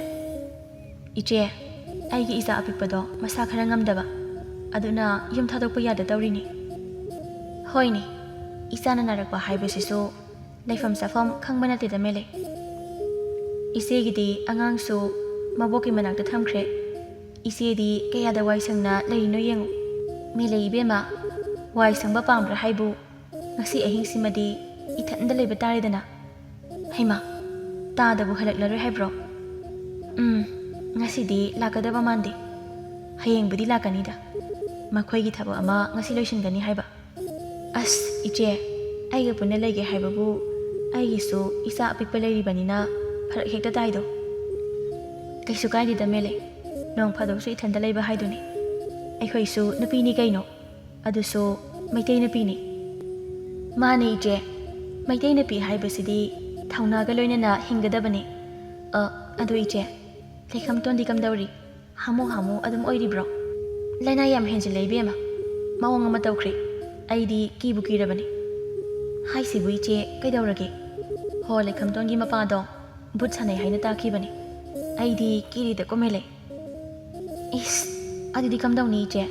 "ꯏꯆꯦ, ꯑꯩꯒꯤ ꯏꯆꯥ ꯑꯄꯤꯛꯄꯗꯣ ꯃꯁꯥ ꯈꯔ ꯉꯝꯗꯕ, ꯑꯗꯨꯅ ꯌꯨꯝ ꯊꯥꯗꯣꯛꯄ ꯌꯥꯗ ꯇꯧꯔꯤꯅꯤ꯫" "ꯍꯣꯏꯅꯦ, ꯏꯆꯥꯅ ꯅꯥꯔꯛꯄ ꯍꯥꯏꯕꯁꯤꯁꯨ ꯂꯩꯐꯝ ꯆꯥꯐꯝ ꯈꯪꯕ ꯅꯠꯇꯦꯗ ꯃꯦꯂꯩ꯫ ꯏꯆꯦꯒꯤꯗꯤ ꯑꯉꯥꯡꯁꯨ ꯃꯕꯣꯛꯀꯤ ꯃꯅꯥꯛꯇ ꯊꯝꯈ꯭ꯔꯦ꯫ ꯏꯆꯦꯗꯤ ꯀꯌꯥꯗ ꯋꯥꯏ ꯁꯪꯅ ꯂꯩꯔꯤꯅꯣ ꯌꯦꯡꯉꯨ꯫" "ꯃꯦꯂꯩ ꯏꯕꯦꯝꯃ, ꯋꯥꯏ ꯁꯪꯕ ꯄꯥꯝꯕ꯭ꯔꯥ ꯍꯥꯏꯕꯨ? ꯉꯁꯤ ꯑꯍꯤꯡꯁꯤꯃꯗꯤ ꯏꯊꯟꯗ ꯂꯩꯕ ꯇꯥꯔꯦꯗꯅ꯫" "ꯍꯩꯃꯥ, ꯇꯥꯗꯕꯨ ꯍꯜꯂꯛꯂꯔꯣꯏ ꯍꯥꯏꯕ꯭ꯔꯣ?" "ꯎꯝ, ꯉꯁꯤꯗꯤ ꯂꯥꯛꯀꯗꯕ ꯃꯥꯟꯗꯦ꯫ ꯍꯌꯦꯡꯕꯨꯗꯤ ꯂꯥꯛꯀꯅꯤꯗ꯫ ꯃꯈꯣꯏꯒꯤ ꯊꯕꯛ ꯑꯃ ꯉꯁꯤ ꯂꯣꯏꯁꯤꯟꯒꯅꯤ ꯍꯥꯏꯕ꯫" "ꯑꯁ, ꯏꯆꯦ, ꯑꯩꯒ ꯄꯨꯟꯅ ꯂꯩꯒꯦ ꯍꯥꯏꯕꯕꯨ ꯑꯩꯒꯤꯁꯨ ꯏꯆꯥ ꯑꯄꯤꯛꯄ ꯂꯩꯔꯤꯕꯅꯤꯅ ꯐꯔꯛ ꯍꯦꯛꯇ ꯇꯥꯏꯗꯣ꯫" "ꯀꯩꯁꯨ ꯀꯥꯏꯗꯦꯗ ꯃꯦꯂꯩ, ꯅꯣꯡ ꯐꯥꯗꯣꯛꯁꯨ ꯏꯊꯟꯗ ꯂꯩꯕ ꯍꯥꯏꯗꯨꯅꯤ꯫ ꯑꯩꯈꯣꯏꯁꯨ ꯅꯨꯄꯤꯅꯤ ꯀꯩꯅꯣ, ꯑꯗꯨꯁꯨ ꯃꯩꯇꯩ ꯅꯨꯄꯤꯅꯤ꯫" "ꯃꯥꯅꯦ ꯏꯆꯦ, ꯃꯩꯇꯩ ꯅꯨꯄꯤ ꯍꯥꯏꯕꯁꯤꯗꯤ ꯊꯧꯅꯥꯒ ꯂꯣꯏꯅꯅ ꯍꯤꯡꯒꯗꯕꯅꯤ꯫ ꯑ, ꯑꯗꯨ ꯏꯆꯦ, ꯂꯩꯈꯝꯇꯣꯟꯗꯤ ꯀꯝꯗꯧꯔꯤ? ꯍꯥꯃꯨ ꯍꯥꯃꯨ ꯑꯗꯨꯝ ꯑꯣꯏꯔꯤꯕ꯭ꯔꯣ?" "ꯂꯥꯏꯅꯥ ꯌꯥꯝ ꯍꯦꯟꯖꯤꯜꯂꯦ ꯏꯕꯦꯝꯃ, ꯃꯑꯣꯡ ꯑꯃ ꯇꯧꯈ꯭ꯔꯦ꯫ ꯑꯩꯗꯤ ꯀꯤꯕꯨ ꯀꯤꯔꯕꯅꯤ꯫" "ꯍꯥꯏꯁꯤꯕꯨ ꯏꯆꯦ, ꯀꯩꯗꯧꯔꯒꯦ?" "ꯍꯣ, ꯂꯩꯈꯝꯇꯣꯟꯒꯤ ꯃꯄꯥꯗꯣ ꯚꯨꯠ ꯁꯥꯟꯅꯩ ꯍꯥꯏꯅ ꯇꯥꯈꯤꯕꯅꯤ꯫ ꯑꯩꯗꯤ ꯀꯤꯔꯤꯗꯀꯣ ꯃꯦꯂꯩ꯫" "ꯏꯁ, ꯑꯗꯨꯗꯤ ꯀꯝꯗꯧꯅꯤ ꯏꯆꯦ?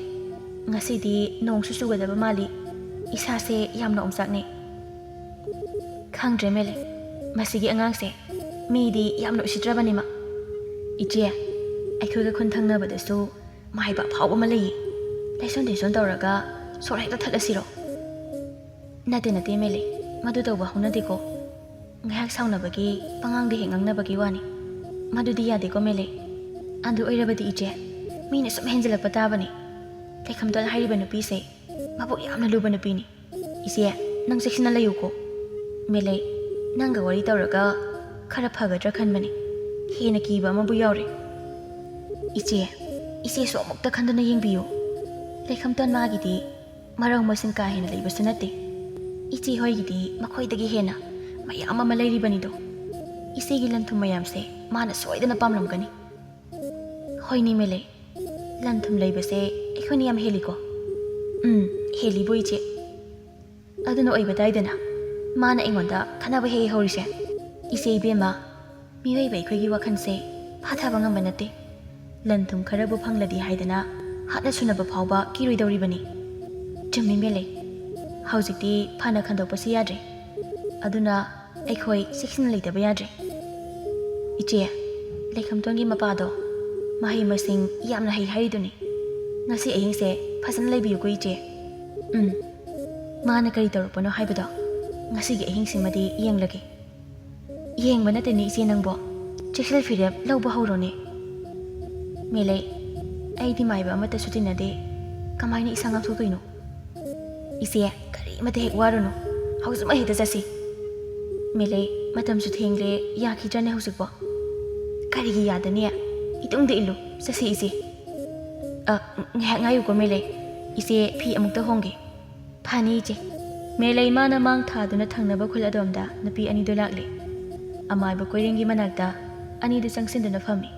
ꯉꯁꯤꯗꯤ ꯅꯣꯡꯁꯨ ꯆꯨꯒꯗꯕ ꯃꯥꯜꯂꯤ꯫ ꯏꯁꯥꯁꯦ ꯌꯥꯝꯅ ꯑꯣꯝꯆꯥꯛꯅꯩ꯫ ꯈꯪꯗ꯭ꯔꯦ ꯃꯦꯂꯩ, ꯃꯁꯤꯒꯤ ꯑꯉꯥꯡꯁꯦ ꯃꯤꯗꯤ ꯌꯥꯝꯅ ꯎꯁꯤꯠꯇ꯭ꯔꯕꯅꯤꯃ꯫ ꯏꯆꯦ, ꯑꯩꯈꯣꯏꯒ ꯈꯨꯟ ꯊꯪꯅꯕꯗꯁꯨ ꯃꯥꯏꯕ ꯑꯐꯥꯎꯕ ꯑꯃ ꯂꯩꯌꯦ꯫ ꯂꯩꯁꯣꯟ ꯇꯩꯁꯣꯟ ꯇꯧꯔꯒ ꯁꯣꯔ ꯍꯦꯛꯇ ꯊꯠꯂꯁꯤꯔꯣ? ꯅꯠꯇꯦ ꯅꯠꯇꯦ ꯃꯦꯂꯩ, ꯃꯗꯨ ꯇꯧꯕ ꯍꯧꯅꯗꯦꯀꯣ꯫ ꯉꯥꯏꯍꯥꯛ ꯁꯥꯎꯅꯕꯒꯤ, ꯄꯉꯥꯡꯗ ꯍꯦꯛ ꯉꯥꯡꯅꯕꯒꯤ ꯋꯥꯅꯤ꯫ ꯃꯗꯨꯗꯤ ꯌꯥꯗꯦꯀꯣ ꯃꯦꯂꯩ꯫ ꯑꯗꯨ ꯑꯣꯏꯔꯕꯗꯤ ꯏꯆꯦ, ꯃꯤꯅ ꯁꯨꯝ ꯍꯦꯟꯖꯤꯜꯂꯛꯄ ꯇꯥꯕꯅꯤ꯫ ꯂꯩꯈꯝꯇꯣꯟ ꯍꯥꯏꯔꯤꯕ ꯅꯨꯄꯤꯁꯦ ꯃꯕꯨꯛ ꯌꯥꯝꯅ ꯂꯨꯕ ꯅꯨꯄꯤꯅꯤ꯫ ꯏꯆꯦ, ꯅꯪ ꯆꯦꯛꯁꯤꯟꯅ ꯂꯩꯌꯨꯀꯣ꯫ ꯃꯦꯂꯩ, ꯅꯪꯒ ꯋꯥꯔꯤ ꯇꯧꯔꯒ ꯈꯔ ꯐꯒꯗ꯭ꯔꯥ ꯈꯟꯕꯅꯤ꯫ ꯍꯦꯟꯅ ꯀꯤꯕ ꯑꯃꯕꯨ ꯌꯥꯎꯔꯦ꯫ ꯏꯆꯦ, ꯏꯆꯦꯁꯨ ꯑꯃꯨꯛꯇ ꯈꯟꯗꯨꯅ ꯌꯦꯡꯕꯤꯌꯨ꯫ ꯂꯩꯈꯝꯇꯣꯟ ꯃꯥꯒꯤꯗꯤ ꯃꯔꯧ ꯃꯁꯤꯡ ꯀꯥ ꯍꯦꯟꯅ ꯂꯩꯕꯁꯨ ꯅꯠꯇꯦ꯫ ꯏꯆꯦ ꯍꯣꯏꯒꯤꯗꯤ ꯃꯈꯣꯏꯗꯒꯤ ꯍꯦꯟꯅ ꯃꯌꯥꯝ ꯑꯃ ꯂꯩꯔꯤꯕꯅꯤꯗꯣ꯫ ꯏꯆꯦꯒꯤ ꯂꯟ ꯊꯨꯝ ꯃꯌꯥꯝꯁꯦ ꯃꯥꯅ ꯁꯣꯏꯗꯅ ꯄꯥꯝꯂꯝꯒꯅꯤ꯫ ꯍꯣꯏꯅꯦ ꯃꯦꯂꯩ, ꯂꯟ ꯊꯨꯝ ꯂꯩꯕꯁꯦ ꯑꯩꯈꯣꯏꯅ ꯌꯥꯝ ꯍꯦꯜꯂꯤꯀꯣ꯫ ꯎꯝ, ꯍꯦꯜꯂꯤꯕꯣ ꯏꯆꯦ꯫ ꯑꯗꯨꯅ ꯑꯣꯏꯕ ꯇꯥꯏꯗꯅ ꯃꯥꯅ ꯑꯩꯉꯣꯟꯗ ꯈꯠꯅꯕ ꯍꯦꯛ ꯍꯧꯔꯤꯁꯦ꯫ ꯏꯆꯦ ꯏꯕꯦꯝꯃ, ꯃꯤꯑꯣꯏꯕ ꯑꯩꯈꯣꯏꯒꯤ ꯋꯥꯈꯜꯁꯦ ꯐꯥꯊꯕ ꯉꯝꯕ ꯅꯠꯇꯦ꯫ ꯂꯟ ꯊꯨꯝ ꯈꯔꯕꯨ ꯐꯪꯂꯗꯤ ꯍꯥꯏꯗꯅ ꯍꯥꯠꯅ ꯁꯨꯅꯕ ꯐꯥꯎꯕ ꯀꯤꯔꯣꯏꯗꯧꯔꯤꯕꯅꯤ꯫ ꯆꯨꯝꯃꯤ ꯃꯦꯂꯩ, ꯍꯧꯖꯤꯛꯇꯤ ꯐꯅ ꯈꯟꯗꯣꯛꯄꯁꯨ ꯌꯥꯗ꯭ꯔꯦ꯫ ꯑꯗꯨꯅ ꯑꯩꯈꯣꯏ ꯆꯦꯛꯁꯤꯟꯅ ꯂꯩꯇꯕ ꯌꯥꯗ꯭ꯔꯦ꯫ ꯏꯆꯦ, ꯂꯩꯈꯝꯇꯣꯟꯒꯤ ꯃꯄꯥꯗꯣ ꯃꯍꯩ ꯃꯁꯤꯡ ꯌꯥꯝꯅ ꯍꯩ ꯍꯥꯏꯔꯤꯗꯨꯅꯤ꯫ ꯉꯁꯤ ꯑꯍꯤꯡꯁꯦ ꯐꯖꯅ ꯂꯩꯕꯤꯌꯨꯀꯣ ꯏꯆꯦ꯫ ꯎꯝ, ꯃꯥꯅ ꯀꯔꯤ ꯇꯧꯔꯛꯄꯅꯣ ꯍꯥꯏꯕꯗꯣ ꯉꯁꯤꯒꯤ ꯑꯍꯤꯡꯁꯤꯃꯗꯤ ꯌꯦꯡꯂꯒꯦ꯫ ꯌꯦꯡꯕ ꯅꯠꯇꯦꯅꯦ ꯏꯆꯦ ꯅꯪꯕꯣ, ꯆꯦꯛꯁꯤꯜ ꯐꯤꯔꯦꯞ ꯂꯧꯕ ꯍꯧꯔꯣꯅꯦ꯫ ꯃꯦꯂꯩ, ꯑꯩꯗꯤ ꯃꯥꯏꯕ ꯑꯃꯠꯇꯁꯨ ꯇꯤꯟꯅꯗꯦ, ꯀꯃꯥꯏꯅ ꯏꯁꯥ ꯉꯥꯛꯊꯣꯛꯇꯣꯏꯅꯣ? ꯏꯆꯦ, ꯀꯔꯤꯃꯇ ꯍꯦꯛ ꯋꯥꯔꯨꯅꯨ, ꯍꯧꯖꯤꯛꯃꯛ ꯍꯦꯛꯇ ꯆꯠꯁꯤ꯫ ꯃꯦꯂꯩ, ꯃꯇꯝꯁꯨ ꯊꯦꯡꯂꯦ, ꯌꯥꯈꯤꯗ꯭ꯔꯅꯦ ꯍꯧꯖꯤꯛꯄꯣ? ꯀꯔꯤꯒꯤ ꯌꯥꯗꯅꯤ? ꯏꯇꯨꯡꯗ ꯏꯜꯂꯨ, ꯆꯠꯁꯤ ꯏꯆꯦ꯫ ꯑ, ꯉꯥꯏꯍꯥꯛ ꯉꯥꯏꯌꯨꯀꯣ ꯃꯦꯂꯩ, ꯏꯆꯦ ꯐꯤ ꯑꯃꯨꯛꯇ ꯍꯣꯡꯒꯦ꯫ ꯐꯅꯤ ꯏꯆꯦ꯫ ꯃꯦꯂꯩ ꯃꯥꯅ ꯃꯥꯡ ꯊꯥꯗꯨꯅ ꯊꯪꯅꯕ ꯈꯨꯜ ꯑꯗꯣꯝꯗ ꯅꯨꯄꯤ ꯑꯅꯤꯗꯨ ꯂꯥꯛꯂꯦ꯫ ꯑꯃꯥꯏꯕ ꯀꯣꯏꯔꯦꯡꯒꯤ ꯃꯅꯥꯛꯇ ꯑꯅꯤꯗꯨ ꯆꯪꯁꯤꯟꯗꯨꯅ ꯐꯝꯃꯤ꯫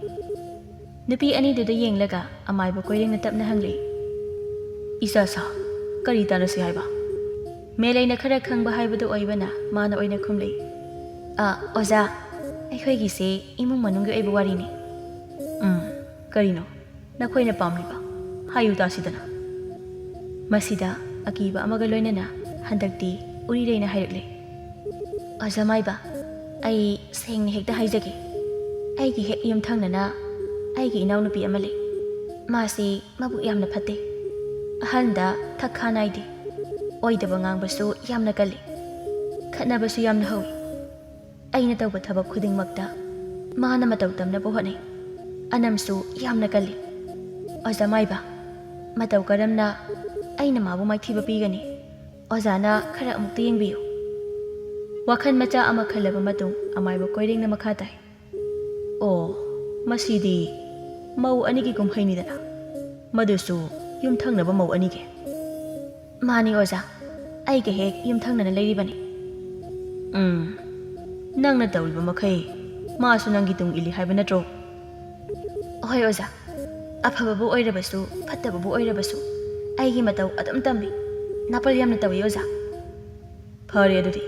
ꯅꯨꯄꯤ ꯑꯅꯤꯗꯨꯗ ꯌꯦꯡꯂꯒ ꯑꯃꯥꯏꯕ ꯀꯣꯏꯔꯦꯡꯅ ꯇꯞꯅ ꯍꯪꯂꯛꯏ, "ꯏꯆꯥ ꯁꯥ, ꯀꯔꯤ ꯇꯥꯟꯅꯁꯤ ꯍꯥꯏꯕ?" ꯃꯦꯂꯩꯅ ꯈꯔ ꯈꯪꯕ ꯍꯥꯏꯕꯗꯨ ꯑꯣꯏꯕꯅ ꯃꯥꯅ ꯑꯣꯏꯅ ꯈꯨꯝꯂꯛꯏ, "ꯑ, ꯑꯣꯖꯥ, ꯑꯩꯈꯣꯏꯒꯤꯁꯦ ꯏꯃꯨꯡ ꯃꯅꯨꯡꯒꯤ ꯑꯣꯏꯕ ꯋꯥꯔꯤꯅꯤ꯫" "ꯎꯝ, ꯀꯔꯤꯅꯣ ꯅꯈꯣꯏꯅ ꯄꯥꯝꯂꯤꯕ? ꯍꯥꯏꯌꯨ ꯇꯥꯁꯤꯗꯅ꯫" ꯃꯁꯤꯗ ꯑꯀꯤꯕ ꯑꯃꯒ ꯂꯣꯏꯅꯅ ꯍꯟꯗꯛꯇꯤ ꯎꯔꯤꯔꯩꯅ ꯍꯥꯏꯔꯛꯂꯦ, "ꯑꯣꯖꯥ ꯃꯥꯏꯕ, ꯑꯩ ꯁꯦꯡꯅ ꯍꯦꯛꯇ ꯍꯥꯏꯖꯒꯦ꯫ ꯑꯩꯒꯤ ꯍꯦꯛ ꯌꯨꯝꯊꯪꯅꯅ ꯑꯩꯒꯤ ꯏꯅꯥꯎꯅꯨꯄꯤ ꯑꯃ ꯂꯩ꯫ ꯃꯥꯁꯤ ꯃꯕꯨꯛ ꯌꯥꯝꯅ ꯐꯠꯇꯦ꯫ ꯑꯍꯟꯗ ꯊꯛ ꯈꯥ ꯅꯥꯏꯗꯦ꯫ ꯑꯣꯏꯗꯕ ꯉꯥꯡꯕꯁꯨ ꯌꯥꯝꯅ ꯀꯜꯂꯤ꯫ ꯈꯠꯅꯕꯁꯨ ꯌꯥꯝꯅ ꯍꯧꯏ꯫ ꯑꯩꯅ ꯇꯧꯕ ꯊꯕꯛ ꯈꯨꯗꯤꯡꯃꯛꯇ ꯃꯥꯅ ꯃꯇꯧ ꯇꯝꯅꯕ ꯍꯣꯠꯅꯩ꯫ ꯑꯅꯝꯁꯨ ꯌꯥꯝꯅ ꯀꯜꯂꯤ꯫ ꯑꯣꯖꯥ ꯃꯥꯏꯕ, ꯃꯇꯧ ꯀꯔꯝꯅ ꯑꯩꯅ ꯃꯥꯕꯨ ꯃꯥꯏꯊꯤꯕ ꯄꯤꯒꯅꯤ? ꯑꯣꯖꯥꯅ ꯈꯔ ꯑꯃꯨꯛꯇ ꯌꯦꯡꯕꯤꯌꯨ꯫" ꯋꯥꯈꯜ ꯃꯆꯥ ꯑꯃ ꯈꯜꯂꯕ ꯃꯇꯨꯡ ꯑꯃꯥꯏꯕ ꯀꯣꯏꯔꯦꯡꯅ ꯃꯈꯥ ꯇꯥꯏ, "ꯑꯣ, ꯃꯁꯤꯗꯤ ꯃꯧ ꯑꯅꯤꯒꯤ ꯀꯨꯝꯍꯩꯅꯤꯗꯅ, ꯃꯗꯨꯁꯨ ꯌꯨꯝꯊꯪꯅꯕ ꯃꯧ ꯑꯅꯤꯒꯤ?" "ꯃꯥꯅꯤ ꯑꯣꯖꯥ, ꯑꯩꯒ ꯍꯦꯛ ꯌꯨꯝꯊꯪꯅꯅ ꯂꯩꯔꯤꯕꯅꯤ꯫" "ꯎꯝ, ꯅꯪꯅ ꯇꯧꯔꯤꯕ ꯃꯈꯩ ꯃꯥꯁꯨ ꯅꯪꯒꯤ ꯇꯨꯡ ꯏꯜꯂꯤ ꯍꯥꯏꯕ ꯅꯠꯇ꯭ꯔꯣ?" "ꯍꯣꯏ ꯑꯣꯖꯥ, ꯑꯐꯕꯕꯨ ꯑꯣꯏꯔꯕꯁꯨ ꯐꯠꯇꯕꯕꯨ ꯑꯣꯏꯔꯕꯁꯨ ꯑꯩꯒꯤ ꯃꯇꯧ ꯑꯗꯨꯝ ꯇꯝꯃꯤ꯫ ꯅꯥꯄꯜ ꯌꯥꯝꯅ ꯇꯧꯏ ꯑꯣꯖꯥ꯫" "ꯐꯔꯦ ꯑꯗꯨꯗꯤ,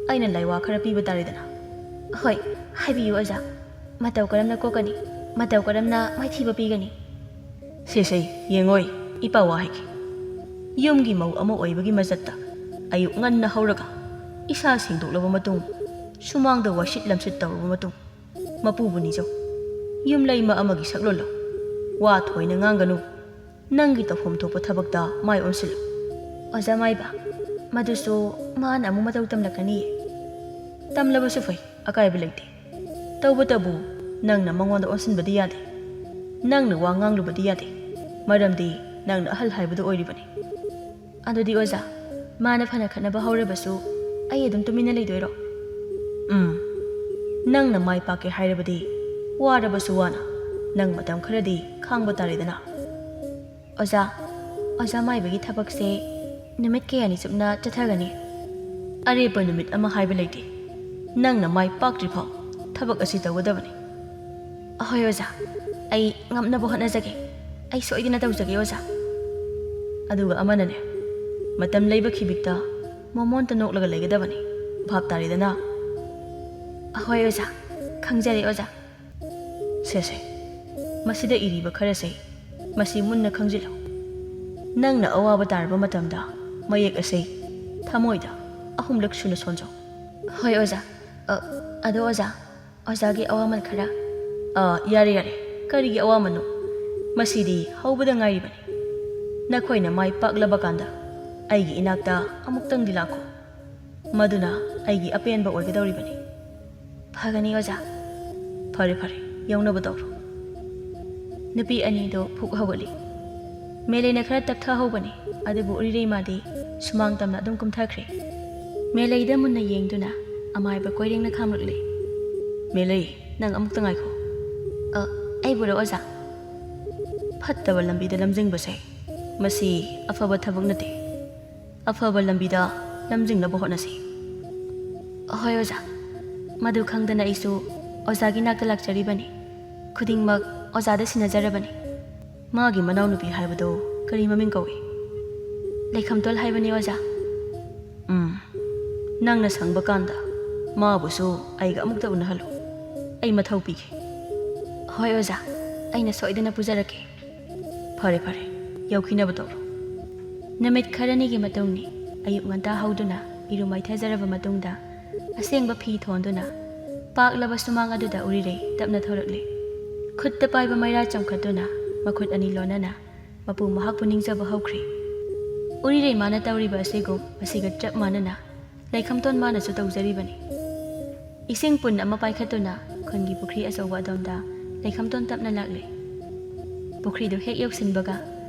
ꯑꯩꯅ ꯂꯥꯏꯋꯥ ꯈꯔ ꯄꯤꯕ ꯇꯥꯔꯦꯗꯅ꯫" "ꯍꯣꯏ, ꯍꯥꯏꯕꯤꯌꯨ ꯑꯣꯖꯥ꯫ ꯃꯇꯧ ꯀꯔꯝꯅ ꯀꯣꯛꯀꯅꯤ? ꯃꯇꯧ ꯀꯔꯝꯅ ꯃꯥꯏꯊꯤꯕ ꯄꯤꯒꯅꯤ?" "ꯁꯦ ꯁꯦ, ꯌꯦꯡꯉꯣꯏ, ꯏꯄꯥ ꯋꯥ ꯍꯥꯏꯒꯦ꯫ ꯌꯨꯝꯒꯤ ꯃꯧ ꯑꯃ ꯑꯣꯏꯕꯒꯤ ꯃꯆꯠꯇ ꯑꯌꯨꯛ ꯉꯟꯅ ꯍꯧꯔꯒ ꯏꯁꯥ ꯁꯦꯡꯗꯣꯛꯂꯕ ꯃꯇꯨꯡ, ꯁꯨꯃꯥꯡꯗ ꯋꯥꯏꯁꯤꯠ ꯂꯝꯁꯤꯠ ꯇꯧꯔꯕ ꯃꯇꯨꯡ, ꯃꯄꯨꯕꯨ ꯅꯤꯖꯧ꯫ ꯌꯨꯝꯂꯩꯃ ꯑꯃꯒꯤ ꯁꯛꯂꯣꯜꯂꯣ꯫ ꯋꯥ ꯊꯣꯏꯅ ꯉꯥꯡꯒꯅꯨ꯫ ꯅꯪꯒꯤ ꯇꯧꯐꯝ ꯊꯣꯛꯄ ꯊꯕꯛꯇ ꯃꯥꯏ ꯑꯣꯟꯁꯤꯜꯂꯨ꯫" "ꯑꯣꯖꯥ ꯃꯥꯏꯕ, ꯃꯗꯨꯁꯨ ꯃꯥꯅ ꯑꯃꯨꯛ ꯃꯇꯧ ꯇꯝꯂꯛꯀꯅꯤꯌꯦ꯫" "ꯇꯝꯂꯕꯁꯨ ꯐꯩ, ꯑꯀꯥꯏꯕ ꯂꯩꯇꯦ꯫ ꯇꯧꯕꯇꯕꯨ ꯅꯪꯅ ꯃꯉꯣꯟꯗ ꯑꯣꯟꯁꯤꯟꯕꯗꯤ ꯌꯥꯗꯦ꯫ ꯅꯪꯅ ꯋꯥ ꯉꯥꯡꯂꯨꯕꯗꯤ ꯌꯥꯗꯦ, ꯃꯔꯝꯗꯤ ꯅꯪꯅ ꯑꯍꯜ ꯍꯥꯏꯕꯗꯨ ꯑꯣꯏꯔꯤꯕꯅꯤ꯫" "ꯑꯗꯨꯗꯤ ꯑꯣꯖꯥ, ꯃꯥꯅ ꯐꯅ ꯈꯠꯅꯕ ꯍꯧꯔꯕꯁꯨ ꯑꯩ ꯑꯗꯨꯝ ꯇꯨꯃꯤꯟꯅ ꯂꯩꯗꯣꯏꯔꯣ?" "ꯎꯝ, ꯅꯪꯅ ꯃꯥꯏ ꯄꯥꯛꯀꯦ ꯍꯥꯏꯔꯕꯗꯤ ꯋꯥꯔꯕꯁꯨ ꯋꯥꯅ ꯅꯪ ꯃꯇꯝ ꯈꯔꯗꯤ ꯈꯥꯡꯕ ꯇꯥꯔꯦꯗꯅ꯫" "ꯑꯣꯖꯥ, ꯑꯣꯖꯥ ꯃꯥꯏꯕꯒꯤ ꯊꯕꯛꯁꯦ ꯅꯨꯃꯤꯠ ꯀꯌꯥꯅꯤ ꯆꯨꯞꯅ ꯆꯠꯊꯒꯅꯤ?" "ꯑꯔꯦꯞꯄ ꯅꯨꯃꯤꯠ ꯑꯃ ꯍꯥꯏꯕ ꯂꯩꯇꯦ꯫ ꯅꯪꯅ ꯃꯥꯏ ꯄꯥꯛꯇ꯭ꯔꯤꯐꯥꯎ ꯊꯕꯛ ꯑꯁꯤ ꯇꯧꯒꯗꯕꯅꯤ꯫" "ꯑꯍꯣꯏ ꯑꯣꯖꯥ, ꯑꯩ ꯉꯝꯅꯕ ꯍꯣꯠꯅꯖꯒꯦ꯫ ꯑꯩ ꯁꯣꯏꯗꯅ ꯇꯧꯖꯒꯦ ꯑꯣꯖꯥ꯫" "ꯑꯗꯨꯒ ꯑꯃꯅꯅꯦ, ꯃꯇꯝ ꯂꯩꯕ ꯈꯤꯕꯤꯛꯇ ꯃꯃꯣꯟꯇ ꯅꯣꯛꯂꯒ ꯂꯩꯒꯗꯕꯅꯤ꯫ ꯚꯥꯞ ꯇꯥꯔꯦꯗꯅ?" "ꯑꯍꯣꯏ ꯑꯣꯖꯥ, ꯈꯪꯖꯔꯦ ꯑꯣꯖꯥ꯫" "ꯁꯦ ꯁꯦ, ꯃꯁꯤꯗ ꯏꯔꯤꯕ ꯈꯔꯁꯦ ꯃꯁꯤ ꯃꯨꯟꯅ ꯈꯪꯖꯤꯜꯂꯨ꯫ ꯅꯪꯅ ꯑꯋꯥꯕ ꯇꯥꯔꯕ ꯃꯇꯝꯗ ꯃꯌꯦꯛ ꯑꯁꯤ ꯊꯃꯣꯏꯗ ꯑꯍꯨꯝꯂꯛ ꯁꯨꯅ ꯁꯣꯟꯖꯧ꯫ ꯍꯣꯏ ꯑꯣꯖꯥ꯫ ꯑ, ꯑꯗꯣ ꯑꯣꯖꯥ, ꯑꯣꯖꯥꯒꯤ ꯑꯋꯥꯃꯜ ꯈꯔ꯫ ꯑ, ꯌꯥꯔꯦ, ꯌꯥꯔꯦ, ꯀꯔꯤꯒꯤ ꯑꯋꯥꯃꯜꯅꯣ? ꯃꯁꯤꯗꯤ ꯍꯧꯕꯗ ꯉꯥꯏꯔꯤꯕꯅꯤ꯫ ꯅꯈꯣꯏꯅ ꯃꯥꯏ ꯄꯥꯛꯂꯕ ꯀꯥꯟꯗ ꯑꯩꯒꯤ ꯏꯅꯥꯛꯇ ꯑꯃꯨꯛꯇꯪꯗꯤ ꯂꯥꯛꯈꯣ꯫ ꯃꯗꯨꯅ ꯑꯩꯒꯤ ꯑꯄꯦꯟꯕ ꯑꯣꯏꯒꯗꯧꯔꯤꯕꯅꯤ꯫ ꯐꯒꯅꯤ ꯑꯣꯖꯥ꯫ ꯐꯔꯦ, ꯐꯔꯦ, ꯌꯧꯅꯕ ꯇꯧꯔꯣ꯫ ꯅꯨꯄꯤ ꯑꯅꯤꯗꯨ ꯐꯨꯛ ꯍꯧꯒꯠꯂꯤ꯫ ꯃꯦꯂꯩꯅ ꯈꯔ ꯇꯞꯊꯍꯧꯕꯅꯤ, ꯑꯗꯨꯕꯨ ꯎꯔꯤꯔꯩꯃꯥꯗꯤ ꯁꯨꯃꯥꯡ ꯇꯝꯅ ꯑꯗꯨꯝ ꯀꯨꯝꯊꯈ꯭ꯔꯦ꯫ ꯃꯦꯂꯩꯗ ꯃꯨꯟꯅ ꯌꯦꯡꯗꯨꯅ ꯑꯃꯥꯏꯕ ꯀꯣꯏꯔꯦꯡꯅ ꯈꯥꯝꯂꯛꯂꯦ꯫ "ꯃꯦꯂꯩ, ꯅꯪ ꯑꯃꯨꯛꯇ ꯉꯥꯏꯈꯣ꯫" "ꯑ, ꯑꯩꯕꯨꯔꯣ ꯑꯣꯖꯥ?" "ꯐꯠꯇꯕ ꯂꯝꯕꯤꯗ ꯂꯝꯖꯤꯡꯕꯁꯦ, ꯃꯁꯤ ꯑꯐꯕ ꯊꯕꯛ ꯅꯠꯇꯦ꯫ ꯑꯐꯕ ꯂꯝꯕꯤꯗ ꯂꯝꯖꯤꯡꯅꯕ ꯍꯣꯠꯅꯁꯤ꯫" "ꯍꯣꯏ ꯑꯣꯖꯥ, ꯃꯗꯨ ꯈꯪꯗꯅ ꯑꯩꯁꯨ ꯑꯣꯖꯥꯒꯤ ꯅꯥꯛꯇ ꯂꯥꯛꯆꯔꯤꯕꯅꯤ꯫ ꯈꯨꯗꯤꯡꯃꯛ ꯑꯣꯖꯥꯗ ꯁꯤꯟꯅꯖꯔꯕꯅꯤ꯫" "ꯃꯥꯒꯤ ꯃꯅꯥꯎꯅꯨꯄꯤ ꯍꯥꯏꯕꯗꯨ ꯀꯔꯤ ꯃꯃꯤꯡ ꯀꯧꯏ?" "ꯂꯩꯈꯝꯇꯣꯜ ꯍꯥꯏꯕꯅꯤ ꯑꯣꯖꯥ꯫" "ꯎꯝ, ꯅꯪꯅ ꯁꯪꯕ ꯀꯥꯟꯗ ꯃꯥꯕꯨꯁꯨ ꯑꯩꯒ ꯑꯃꯨꯛꯇ ꯎꯅꯍꯜꯂꯨ꯫ ꯑꯩ ꯃꯊꯧ ꯄꯤꯒꯦ꯫" "ꯍꯣꯏ ꯑꯣꯖꯥ, ꯑꯩꯅ ꯁꯣꯏꯗꯅ ꯄꯨꯖꯔꯛꯀꯦ꯫" "ꯐꯔꯦ, ꯐꯔꯦ, ꯌꯧꯈꯤꯅꯕ ꯇꯧꯔꯣ꯫" ꯅꯨꯃꯤꯠ ꯈꯔꯅꯤꯒꯤ ꯃꯇꯨꯡꯅꯤ꯫ ꯑꯌꯨꯛ ꯉꯟꯇꯥ ꯍꯧꯗꯨꯅ ꯏꯔꯨ ꯃꯥꯏꯊꯖꯔꯕ ꯃꯇꯨꯡꯗ, ꯑꯁꯦꯡꯕ ꯐꯤ ꯊꯣꯟꯗꯨꯅ ꯄꯥꯛꯂꯕ ꯁꯨꯃꯥꯡ ꯑꯗꯨꯗ ꯎꯔꯤꯔꯩ ꯇꯞꯅ ꯊꯣꯔꯛꯂꯦ꯫ ꯈꯨꯠꯇ ꯄꯥꯏꯕ ꯃꯩꯔꯥ ꯆꯣꯡꯈꯠꯇꯨꯅ ꯃꯈꯨꯠ ꯑꯅꯤ ꯂꯣꯟꯅꯅ ꯃꯄꯨ ꯃꯍꯥꯛꯄꯨ ꯅꯤꯡꯖꯕ ꯍꯧꯈ꯭ꯔꯦ꯫ ꯎꯔꯤꯔꯩ ꯃꯥꯅ ꯇꯧꯔꯤꯕ ꯑꯁꯤꯒꯨꯝ ꯃꯁꯤꯒ ꯆꯞ ꯃꯥꯟꯅꯅ ꯂꯩꯈꯝꯇꯣꯟ ꯃꯥꯅꯁꯨ ꯇꯧꯖꯔꯤꯕꯅꯤ꯫ ꯏꯁꯤꯡ ꯄꯨꯟ ꯑꯃ ꯄꯥꯏꯈꯠꯇꯨꯅ ꯈꯨꯟꯒꯤ ꯄꯨꯈ꯭ꯔꯤ ꯑꯆꯧꯕ ꯑꯗꯣꯝꯗ ꯂꯩꯈꯝꯇꯣꯟ ꯇꯞꯅ ꯂꯥꯛꯂꯦ꯫ ꯄꯨꯈ꯭ꯔꯤꯗꯨ ꯍꯦꯛ ꯌꯧꯁꯤꯟꯕꯒ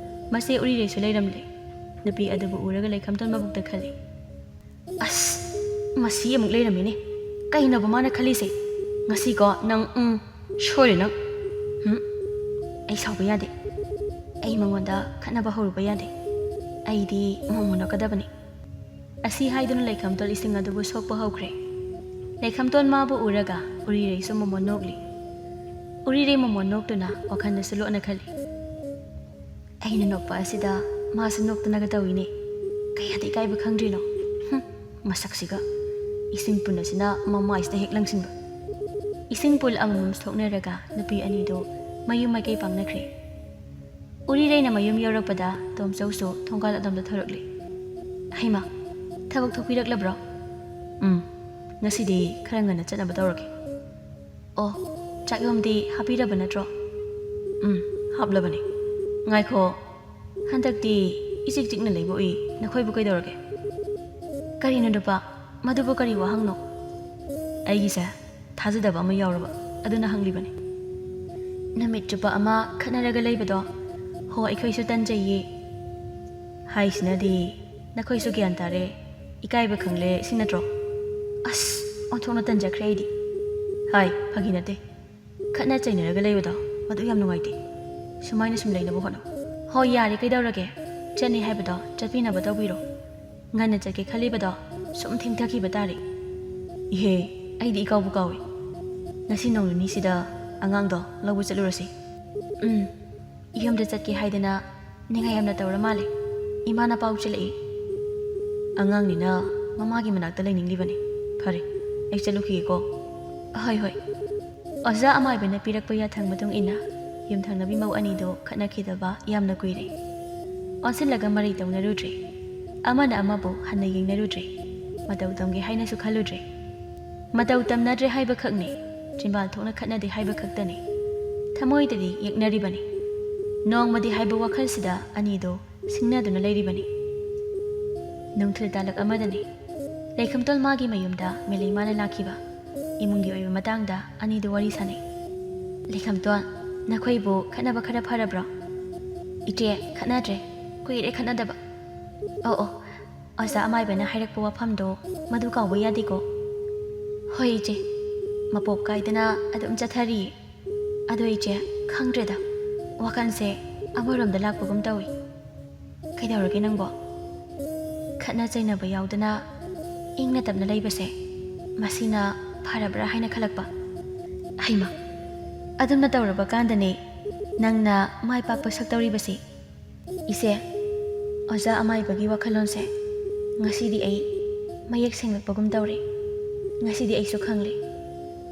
ꯃꯆꯦ ꯎꯔꯤꯔꯩꯁꯨ ꯂꯩꯔꯝꯂꯦ꯫ ꯅꯨꯄꯤ ꯑꯗꯨꯕꯨ ꯎꯔꯒ ꯂꯩꯈꯝꯇꯣꯟ ꯃꯕꯨꯛꯇ ꯈꯜꯂꯤ꯫ "ꯑꯁ, ꯃꯁꯤ ꯑꯃꯨꯛ ꯂꯩꯔꯝꯃꯤꯅꯦ꯫ ꯀꯩꯅꯣꯕ ꯃꯥꯅ ꯈꯜꯂꯤꯁꯦ? ꯉꯁꯤꯀꯣ ꯅꯪ, ꯎꯝ, ꯁꯣꯏꯔꯦ ꯅꯪ꯫ ꯍꯨꯝ, ꯑꯩ ꯁꯥꯎꯕ ꯌꯥꯗꯦ꯫ ꯑꯩ ꯃꯉꯣꯟꯗ ꯈꯠꯅꯕ ꯍꯧꯔꯨꯕ ꯌꯥꯗꯦ꯫ ꯑꯩꯗꯤ ꯃꯣꯃꯣꯟ ꯅꯣꯛꯀꯗꯕꯅꯤ꯫" ꯑꯁꯤ ꯍꯥꯏꯗꯨꯅ ꯂꯩꯈꯝꯇꯣꯟ ꯏꯁꯤꯡ ꯑꯗꯨꯕꯨ ꯁꯣꯛꯄ ꯍꯧꯈ꯭ꯔꯦ꯫ ꯂꯩꯈꯝꯇꯣꯟ ꯃꯥꯕꯨ ꯎꯔꯒ ꯎꯔꯤꯔꯩꯁꯨ ꯃꯣꯃꯣꯟ ꯅꯣꯛꯂꯤ꯫ ꯎꯔꯤꯔꯩ ꯃꯣꯃꯣꯟ ꯅꯣꯛꯇꯨꯅ ꯋꯥꯈꯜꯗꯁꯨ ꯂꯣꯠꯅ ꯈꯜꯂꯤ꯫ "ꯑꯩꯅ ꯅꯣꯛꯄ ꯑꯁꯤꯗ ꯃꯥꯁꯨ ꯅꯣꯛꯇꯅꯒ ꯇꯧꯏꯅꯦ꯫ ꯀꯌꯥꯗ ꯏꯀꯥꯏꯕ ꯈꯪꯗ꯭ꯔꯤꯅꯣ? ꯍꯨꯝ, ꯃꯁꯛꯁꯤꯒ꯫" ꯏꯁꯤꯡ ꯄꯨꯟ ꯑꯁꯤꯅ ꯃꯃꯥꯏꯁꯤꯗ ꯍꯦꯛ ꯂꯪꯁꯤꯟꯕ꯫ ꯏꯁꯤꯡ ꯄꯨꯜ ꯑꯃꯃꯝ ꯁꯣꯛꯅꯔꯒ ꯅꯨꯄꯤ ꯑꯅꯤꯗꯨ ꯃꯌꯨꯝ ꯃꯥꯏꯀꯩ ꯄꯥꯡꯅꯈ꯭ꯔꯦ꯫ ꯎꯔꯤꯔꯩꯅ ꯃꯌꯨꯝ ꯌꯧꯔꯛꯄꯗ ꯇꯣꯝꯆꯧꯁꯨ ꯊꯣꯡꯒꯥꯜ ꯑꯗꯣꯝꯗ ꯊꯣꯔꯛꯂꯤ꯫ "ꯍꯩꯃꯥ, ꯊꯕꯛ ꯊꯣꯛꯄꯤꯔꯛꯂꯕ꯭ꯔꯣ?" "ꯎꯝ, ꯉꯁꯤꯗꯤ ꯈꯔ ꯉꯟꯅ ꯆꯠꯅꯕ ꯇꯧꯔꯒꯦ꯫" "ꯑꯣ, ꯆꯥꯛ ꯌꯣꯝꯗꯤ ꯍꯥꯞꯄꯤꯔꯕ ꯅꯠꯇ꯭ꯔꯣ?" "ꯎꯝ, ꯍꯥꯞꯂꯕꯅꯤ꯫ ꯉꯥꯏꯈꯣ, ꯍꯟꯗꯛꯇꯤ ꯏꯆꯤꯛ ꯆꯤꯛꯅ ꯂꯩꯕ ꯎꯏ, ꯅꯈꯣꯏꯕꯨ ꯀꯩꯗꯧꯔꯒꯦ?" "ꯀꯔꯤꯅꯣ ꯅꯨꯄꯥ, ꯃꯗꯨꯕꯨ ꯀꯔꯤ ꯋꯥꯍꯪꯅꯣ?" "ꯑꯩꯒꯤꯁꯦ ꯊꯥꯖꯗꯕ ꯑꯃ ꯌꯥꯎꯔꯕ, ꯑꯗꯨꯅ ꯍꯪꯂꯤꯕꯅꯤ꯫" "ꯅꯨꯃꯤꯠ ꯆꯨꯞꯄ ꯑꯃ ꯈꯠꯅꯔꯒ ꯂꯩꯕꯗꯣ?" "ꯍꯣ, ꯑꯩꯈꯣꯏꯁꯨ ꯇꯟꯖꯩꯌꯦ꯫" "ꯍꯥꯏꯁꯤꯅꯗꯤ, ꯅꯈꯣꯏꯁꯨ ꯒ꯭ꯌꯥꯟ ꯇꯥꯔꯦ, ꯏꯀꯥꯏꯕ ꯈꯪꯂꯦ, ꯁꯤ ꯅꯠꯇ꯭ꯔꯣ?" ꯑꯁ, ꯑꯣꯟꯊꯣꯛꯅ ꯇꯟꯖꯈ꯭ꯔꯦ ꯑꯩꯗꯤ꯫ "ꯍꯥꯏ, ꯐꯥꯒꯤ ꯅꯠꯇꯦ꯫ ꯈꯠꯅ ꯆꯩꯅꯔꯒ ꯂꯩꯕꯗꯣ, ꯃꯗꯨ ꯌꯥꯝ ꯅꯨꯡꯉꯥꯏꯇꯦ꯫ ꯁꯨꯃꯥꯏꯅ ꯁꯨꯝ ꯂꯩꯅꯕ ꯍꯣꯠꯅꯧ꯫" "ꯍꯣꯏ, ꯌꯥꯔꯦ, ꯀꯩꯗꯧꯔꯒꯦ? ꯆꯠꯅꯤ ꯍꯥꯏꯕꯗꯣ ꯆꯠꯄꯤꯅꯕ ꯇꯧꯕꯤꯔꯣ꯫ ꯉꯟꯅ ꯆꯠꯀꯦ ꯈꯜꯂꯤꯕꯗꯣ ꯁꯨꯝ ꯊꯦꯡꯊꯈꯤꯕ ꯇꯥꯔꯦ꯫" "ꯏꯍꯦ, ꯑꯩꯗꯤ ꯏꯀꯥꯎꯕꯨ ꯀꯥꯎꯏ꯫ ꯉꯁꯤ ꯅꯣꯡ ꯅꯤꯅꯤꯁꯤꯗ ꯑꯉꯥꯡꯗꯣ ꯂꯧꯕ ꯆꯠꯂꯨꯔꯁꯤ꯫" "ꯎꯝ, ꯌꯨꯝꯗ ꯆꯠꯀꯦ ꯍꯥꯏꯗꯅ ꯅꯤꯡꯉꯥꯏ ꯌꯥꯝꯅ ꯇꯧꯔ ꯃꯥꯜꯂꯦ꯫ ꯏꯃꯥꯅ ꯄꯥꯎ ꯆꯦꯜꯂꯛꯏ꯫" "ꯑꯉꯥꯡꯅꯤꯅ ꯃꯃꯥꯒꯤ ꯃꯅꯥꯛꯇ ꯂꯩꯅꯤꯡꯂꯤꯕꯅꯤ꯫ ꯐꯔꯦ, ꯑꯩ ꯆꯠꯂꯨꯈꯤꯒꯦꯀꯣ꯫" "ꯍꯣꯏ, ꯍꯣꯏ꯫" ꯑꯣꯖꯥ ꯑꯃꯥꯏꯕꯅ ꯄꯤꯔꯛꯄ ꯌꯥꯊꯪ ꯃꯇꯨꯡ ꯏꯟꯅ ꯌꯨꯝꯊꯪꯅꯕꯤ ꯃꯧ ꯑꯅꯤꯗꯨ ꯈꯠꯅꯈꯤꯗꯕ ꯌꯥꯝꯅ ꯀꯨꯏꯔꯦ꯫ ꯑꯣꯟꯁꯤꯜꯂꯒ ꯃꯔꯩ ꯇꯧꯅꯔꯨꯗ꯭ꯔꯦ꯫ ꯑꯃꯅ ꯑꯃꯕꯨ ꯍꯟꯅ ꯌꯦꯡꯅꯔꯨꯗ꯭ꯔꯦ꯫ ꯃꯇꯧ ꯇꯝꯒꯦ ꯍꯥꯏꯅꯁꯨ ꯈꯜꯂꯨꯗ꯭ꯔꯦ꯫ ꯃꯇꯧ ꯇꯝꯅꯗ꯭ꯔꯦ ꯍꯥꯏꯕ ꯈꯛꯅꯤ, ꯆꯤꯟꯕꯥꯜ ꯊꯣꯛꯅ ꯈꯠꯅꯗꯦ ꯍꯥꯏꯕ ꯈꯛꯇꯅꯤ꯫ ꯊꯃꯣꯏꯗꯗꯤ ꯌꯦꯛꯅꯔꯤꯕꯅꯤ꯫ ꯅꯣꯡꯃꯗꯤ ꯍꯥꯏꯕ ꯋꯥꯈꯜꯁꯤꯗ ꯑꯅꯤꯗꯨ ꯁꯤꯡꯅꯗꯨꯅ ꯂꯩꯔꯤꯕꯅꯤ꯫ ꯅꯨꯡꯊꯤꯜ ꯇꯥꯂꯛ ꯑꯃꯗꯅꯤ꯫ ꯂꯩꯈꯝꯇꯣꯜ ꯃꯥꯒꯤ ꯃꯌꯨꯝꯗ ꯃꯦꯂꯩꯃꯥꯅ ꯂꯥꯛꯈꯤꯕ꯫ ꯏꯃꯨꯡꯒꯤ ꯑꯣꯏꯕ ꯃꯇꯥꯡꯗ ꯑꯅꯤꯗꯨ ꯋꯥꯔꯤ ꯁꯥꯅꯩ꯫ "ꯂꯩꯈꯝꯇꯣꯜ, ꯅꯈꯣꯏꯕꯨ ꯈꯠꯅꯕ ꯈꯔ ꯐꯔꯕ꯭ꯔꯣ?" "ꯏꯆꯦ, ꯈꯠꯅꯗ꯭ꯔꯦ꯫ ꯀꯨꯏꯔꯦ ꯈꯠꯅꯗꯕ꯫" "ꯑꯣ, ꯑꯣ, ꯑꯣꯖꯥ ꯑꯃꯥꯏꯕꯅ ꯍꯥꯏꯔꯛꯄ ꯋꯥꯐꯝꯗꯣ ꯃꯗꯨ ꯀꯥꯎꯕ ꯌꯥꯗꯦꯀꯣ꯫" "ꯍꯣꯏ ꯏꯆꯦ, ꯃꯄꯣꯞ ꯀꯥꯏꯗꯅ ꯑꯗꯨꯝ ꯆꯠꯊꯔꯤꯌꯦ꯫ ꯑꯗꯣ ꯏꯆꯦ, ꯈꯪꯗ꯭ꯔꯦꯗ, ꯋꯥꯈꯜꯁꯦ ꯑꯃꯔꯣꯝꯗ ꯂꯥꯛꯄꯒꯨꯝ ꯇꯧꯏ꯫" "ꯀꯩꯗꯧꯔꯒꯦ ꯅꯪꯕꯣ?" "ꯈꯠꯅ ꯆꯩꯅꯕ ꯌꯥꯎꯗꯅ ꯏꯪꯅ ꯇꯞꯅ ꯂꯩꯕꯁꯦ, ꯃꯁꯤꯅ ꯐꯔꯕ꯭ꯔꯥ ꯍꯥꯏꯅ ꯈꯜꯂꯛꯄ꯫" "ꯍꯩꯃ, ꯑꯗꯨꯝꯅ ꯇꯧꯔꯕ ꯀꯥꯟꯗꯅꯦ ꯅꯪꯅ ꯃꯥꯏ ꯄꯥꯛꯄ ꯁꯛꯇꯧꯔꯤꯕꯁꯦ꯫" "ꯏꯆꯦ, ꯑꯣꯖꯥ ꯑꯃꯥꯏꯕꯒꯤ ꯋꯥꯈꯜꯂꯣꯟꯁꯦ ꯉꯁꯤꯗꯤ ꯑꯩ ꯃꯌꯦꯛ ꯁꯦꯡꯂꯛꯄꯒꯨꯝ ꯇꯧꯔꯦ꯫ ꯉꯁꯤꯗꯤ ꯑꯩꯁꯨ ꯈꯪꯂꯦ,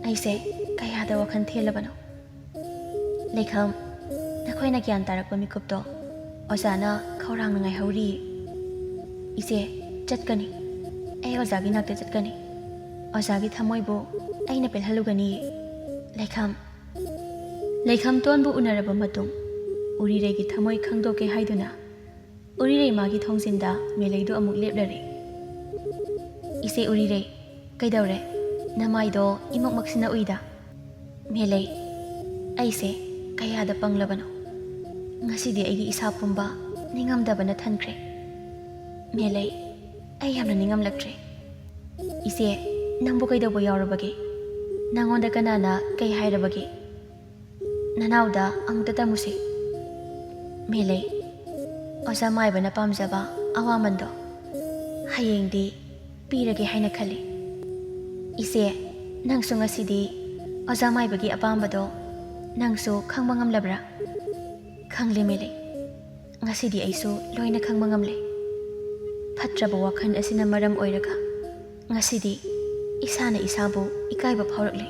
ꯑꯩꯁꯦ ꯀꯌꯥꯗ ꯋꯥꯈꯜ ꯊꯦꯜꯂꯕꯅꯣ꯫" "ꯂꯩꯈꯝ, ꯅꯈꯣꯏꯅ ꯒ꯭ꯌꯥꯟ ꯇꯥꯔꯛꯄ ꯃꯤꯀꯨꯞꯇꯣ ꯑꯣꯖꯥꯅ ꯈꯧꯔꯥꯡꯅ ꯉꯥꯏꯍꯧꯔꯤ꯫ "ꯏꯆꯦ, ꯆꯠꯀꯅꯤ꯫ ꯑꯩ ꯑꯣꯖꯥꯒꯤ ꯅꯥꯛꯇ ꯆꯠꯀꯅꯤ꯫ ꯑꯣꯖꯥꯒꯤ ꯊꯃꯣꯏꯕꯨ ꯑꯩꯅ ꯄꯦꯜꯍꯜꯂꯨꯒꯅꯤ꯫" ꯂꯩꯈꯝ꯫ ꯂꯩꯈꯝꯇꯣꯟꯕꯨ ꯎꯅꯔꯕ ꯃꯇꯨꯡ, ꯎꯔꯤꯔꯩꯒꯤ ꯊꯃꯣꯏ ꯈꯪꯗꯣꯛꯀꯦ ꯍꯥꯏꯗꯨꯅ ꯎꯔꯤꯔꯩ ꯃꯥꯒꯤ ꯊꯣꯡꯖꯤꯟꯗ ꯃꯦꯂꯩꯗꯨ ꯑꯃꯨꯛ ꯂꯦꯞꯂꯔꯦ꯫ "ꯏꯆꯦ ꯎꯔꯤꯔꯩ, ꯀꯩꯗꯧꯔꯦ? ꯅꯃꯥꯏꯗꯣ ꯏꯃꯛꯃꯛꯁꯤꯅ ꯎꯏꯗ꯫" ꯃꯦꯂꯩ꯫ "ꯑꯩꯁꯦ ꯀꯌꯥꯗ ꯄꯪꯂꯕꯅꯣ? ꯉꯁꯤꯗꯤ ꯑꯩꯒꯤ ꯏꯁꯥ ꯄꯨꯝꯕ ꯅꯤꯡꯉꯝꯗꯕꯅ ꯊꯟꯈ꯭ꯔꯦ꯫" ꯃꯦꯂꯩ꯫ "ꯑꯩ ꯌꯥꯝꯅ ꯅꯤꯡꯉꯝꯂꯛꯇ꯭ꯔꯦ꯫ ꯏꯆꯦ, ꯅꯪꯕꯨ ꯀꯩꯗꯧꯕ ꯌꯥꯎꯔꯕꯒꯦ? ꯅꯪꯉꯣꯟꯗ ꯀꯅꯥꯅ ꯀꯩ ꯍꯥꯏꯔꯕꯒꯦ? ꯅꯅꯥꯎꯗ ꯑꯃꯨꯛꯇ ꯇꯝꯃꯨꯁꯦ꯫" ꯃꯦꯂꯩ꯫ "ꯑꯣꯖꯥ ꯃꯥꯏꯕꯅ ꯄꯥꯝꯖꯕ ꯑꯋꯥꯃꯟꯗꯣ ꯍꯌꯦꯡꯗꯤ ꯄꯤꯔꯒꯦ ꯍꯥꯏꯅ ꯈꯜꯂꯤ꯫" "ꯏꯆꯦ, ꯅꯪꯁꯨ ꯉꯁꯤꯗꯤ ꯑꯣꯖꯥ ꯃꯥꯏꯕꯒꯤ ꯑꯄꯥꯝꯕꯗꯣ ꯅꯪꯁꯨ ꯈꯪꯕ ꯉꯝꯂꯕ꯭ꯔꯥ?" "ꯈꯪꯂꯦ ꯃꯦꯂꯩ꯫ ꯉꯁꯤꯗꯤ ꯑꯩꯁꯨ ꯂꯣꯏꯅ ꯈꯪꯕ ꯉꯝꯂꯦ꯫ ꯐꯠꯇ꯭ꯔꯕ ꯋꯥꯈꯜ ꯑꯁꯤꯅ ꯃꯔꯝ ꯑꯣꯏꯔꯒ ꯉꯁꯤꯗꯤ ꯏꯁꯥꯅ ꯏꯁꯥꯕꯨ ꯏꯀꯥꯏꯕ ꯐꯥꯎꯔꯛꯂꯦ꯫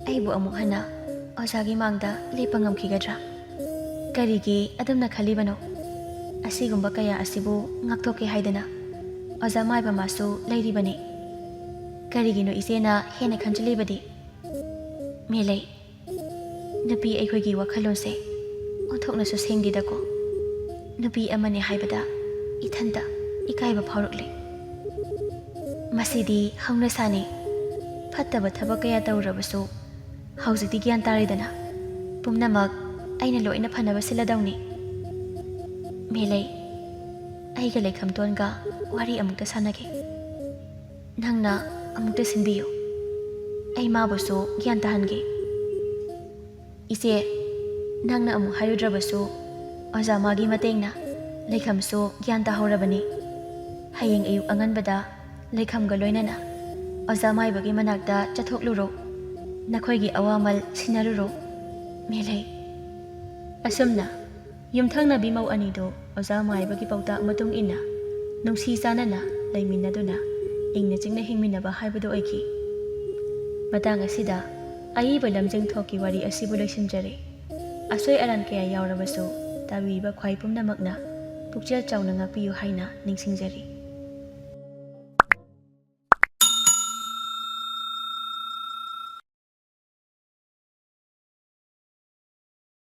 ꯑꯩꯕꯨ ꯑꯃꯨꯛ ꯍꯟꯅ ꯑꯣꯖꯥꯒꯤ ꯃꯥꯡꯗ ꯂꯦꯞꯄ ꯉꯝꯈꯤꯒꯗ꯭ꯔꯥ? ꯀꯔꯤꯒꯤ ꯑꯗꯨꯝꯅ ꯈꯜꯂꯤꯕꯅꯣ? ꯑꯁꯤꯒꯨꯝꯕ ꯀꯌꯥ ꯑꯁꯤꯕꯨ ꯉꯥꯛꯊꯣꯛꯀꯦ ꯍꯥꯏꯗꯅ ꯑꯣꯖꯥ ꯃꯥꯏꯕ ꯃꯥꯁꯨ ꯂꯩꯔꯤꯕꯅꯤ꯫ ꯀꯔꯤꯒꯤꯅꯣ ꯏꯆꯦꯅ ꯍꯦꯟꯅ ꯈꯟꯖꯤꯜꯂꯤꯕꯗꯤ?" ꯃꯦꯂꯩ꯫ "ꯅꯨꯄꯤ ꯑꯩꯈꯣꯏꯒꯤ ꯋꯥꯈꯜꯂꯣꯟꯁꯦ ꯑꯣꯟꯊꯣꯛꯅꯁꯨ ꯁꯦꯡꯗꯦꯗꯀꯣ꯫ ꯅꯨꯄꯤ ꯑꯃꯅꯤ ꯍꯥꯏꯕꯗ ꯏꯊꯟꯇ ꯏꯀꯥꯏꯕ ꯐꯥꯎꯔꯛꯂꯦ꯫ ꯃꯁꯤꯗꯤ ꯍꯧꯅꯁꯥꯅꯤ꯫ ꯐꯠꯇꯕ ꯊꯕꯛ ꯀꯌꯥ ꯇꯧꯔꯨꯔꯕꯁꯨ ꯍꯧꯖꯤꯛꯇꯤ ꯒ꯭ꯌꯥꯟ ꯇꯥꯔꯦꯗꯅ꯫ ꯄꯨꯝꯅꯃꯛ ꯑꯩꯅ ꯂꯣꯏꯅ ꯐꯅꯕ ꯁꯤꯜꯂꯗꯧꯅꯤ꯫" ꯃꯦꯂꯩ꯫ "ꯑꯩꯒ ꯂꯩꯈꯝꯇꯣꯟꯒ ꯋꯥꯔꯤ ꯑꯃꯨꯛꯇ ꯁꯥꯟꯅꯒꯦ꯫ ꯅꯪꯅ ꯑꯃꯨꯛꯇ ꯁꯤꯟꯕꯤꯌꯨ꯫ ꯑꯩ ꯃꯥꯕꯨꯁꯨ ꯒ꯭ꯌꯥꯟ ꯇꯥꯍꯟꯒꯦ꯫" "ꯏꯆꯦ, ꯅꯪꯅ ꯑꯃꯨꯛ ꯍꯥꯏꯔꯨꯗ꯭ꯔꯕꯁꯨ ꯑꯣꯖꯥ ꯃꯥꯒꯤ ꯃꯇꯦꯡꯅ ꯂꯩꯈꯝꯁꯨ ꯒ꯭ꯌꯥꯟ ꯇꯥꯍꯧꯔꯕꯅꯤ꯫ ꯍꯌꯦꯡ ꯑꯌꯨꯛ ꯑꯉꯟꯕꯗ ꯂꯩꯈꯝꯒ ꯂꯣꯏꯅꯅ ꯑꯣꯖꯥ ꯃꯥꯏꯕꯒꯤ ꯃꯅꯥꯛꯇ ꯆꯠꯊꯣꯛꯂꯨꯔꯣ꯫ ꯅꯈꯣꯏꯒꯤ ꯑꯋꯥꯃꯜ ꯁꯤꯟꯅꯔꯨꯔꯣ꯫" ꯃꯦꯂꯩ꯫ ꯑꯁꯨꯝꯅ ꯌꯨꯝꯊꯪꯅꯕꯤ ꯃꯧ ꯑꯅꯤꯗꯨ ꯑꯣꯖꯥ ꯃꯥꯏꯕꯒꯤ ꯄꯥꯎꯇꯥꯛ ꯃꯇꯨꯡ ꯏꯟꯅ ꯅꯨꯡꯁꯤ ꯆꯥꯟꯅꯅ ꯂꯩꯃꯤꯟꯅꯗꯨꯅ ꯏꯪꯅ ꯆꯤꯛꯅ ꯍꯤꯡꯃꯤꯟꯅꯕ ꯍꯥꯏꯕꯗꯨ ꯑꯣꯏꯈꯤ꯫ ꯃꯇꯥꯡ ꯑꯁꯤꯗ ꯑꯏꯕ ꯂꯝꯖꯤꯡ ꯊꯣꯛꯀꯤ ꯋꯥꯔꯤ ꯑꯁꯤꯕꯨ ꯂꯣꯏꯁꯤꯟꯖꯔꯦ꯫ ꯑꯁꯣꯏ ꯑꯔꯥꯟ ꯀꯌꯥ ꯌꯥꯎꯔꯕꯁꯨ, ꯇꯥꯕꯤꯔꯤꯕ ꯈ꯭ꯋꯥꯏ ꯄꯨꯝꯅꯃꯛꯅ ꯄꯨꯛꯆꯦꯜ ꯆꯥꯎꯅ ꯉꯥꯛꯄꯤꯌꯨ ꯍꯥꯏꯅ ꯅꯤꯡꯁꯤꯡꯖꯔꯤ꯫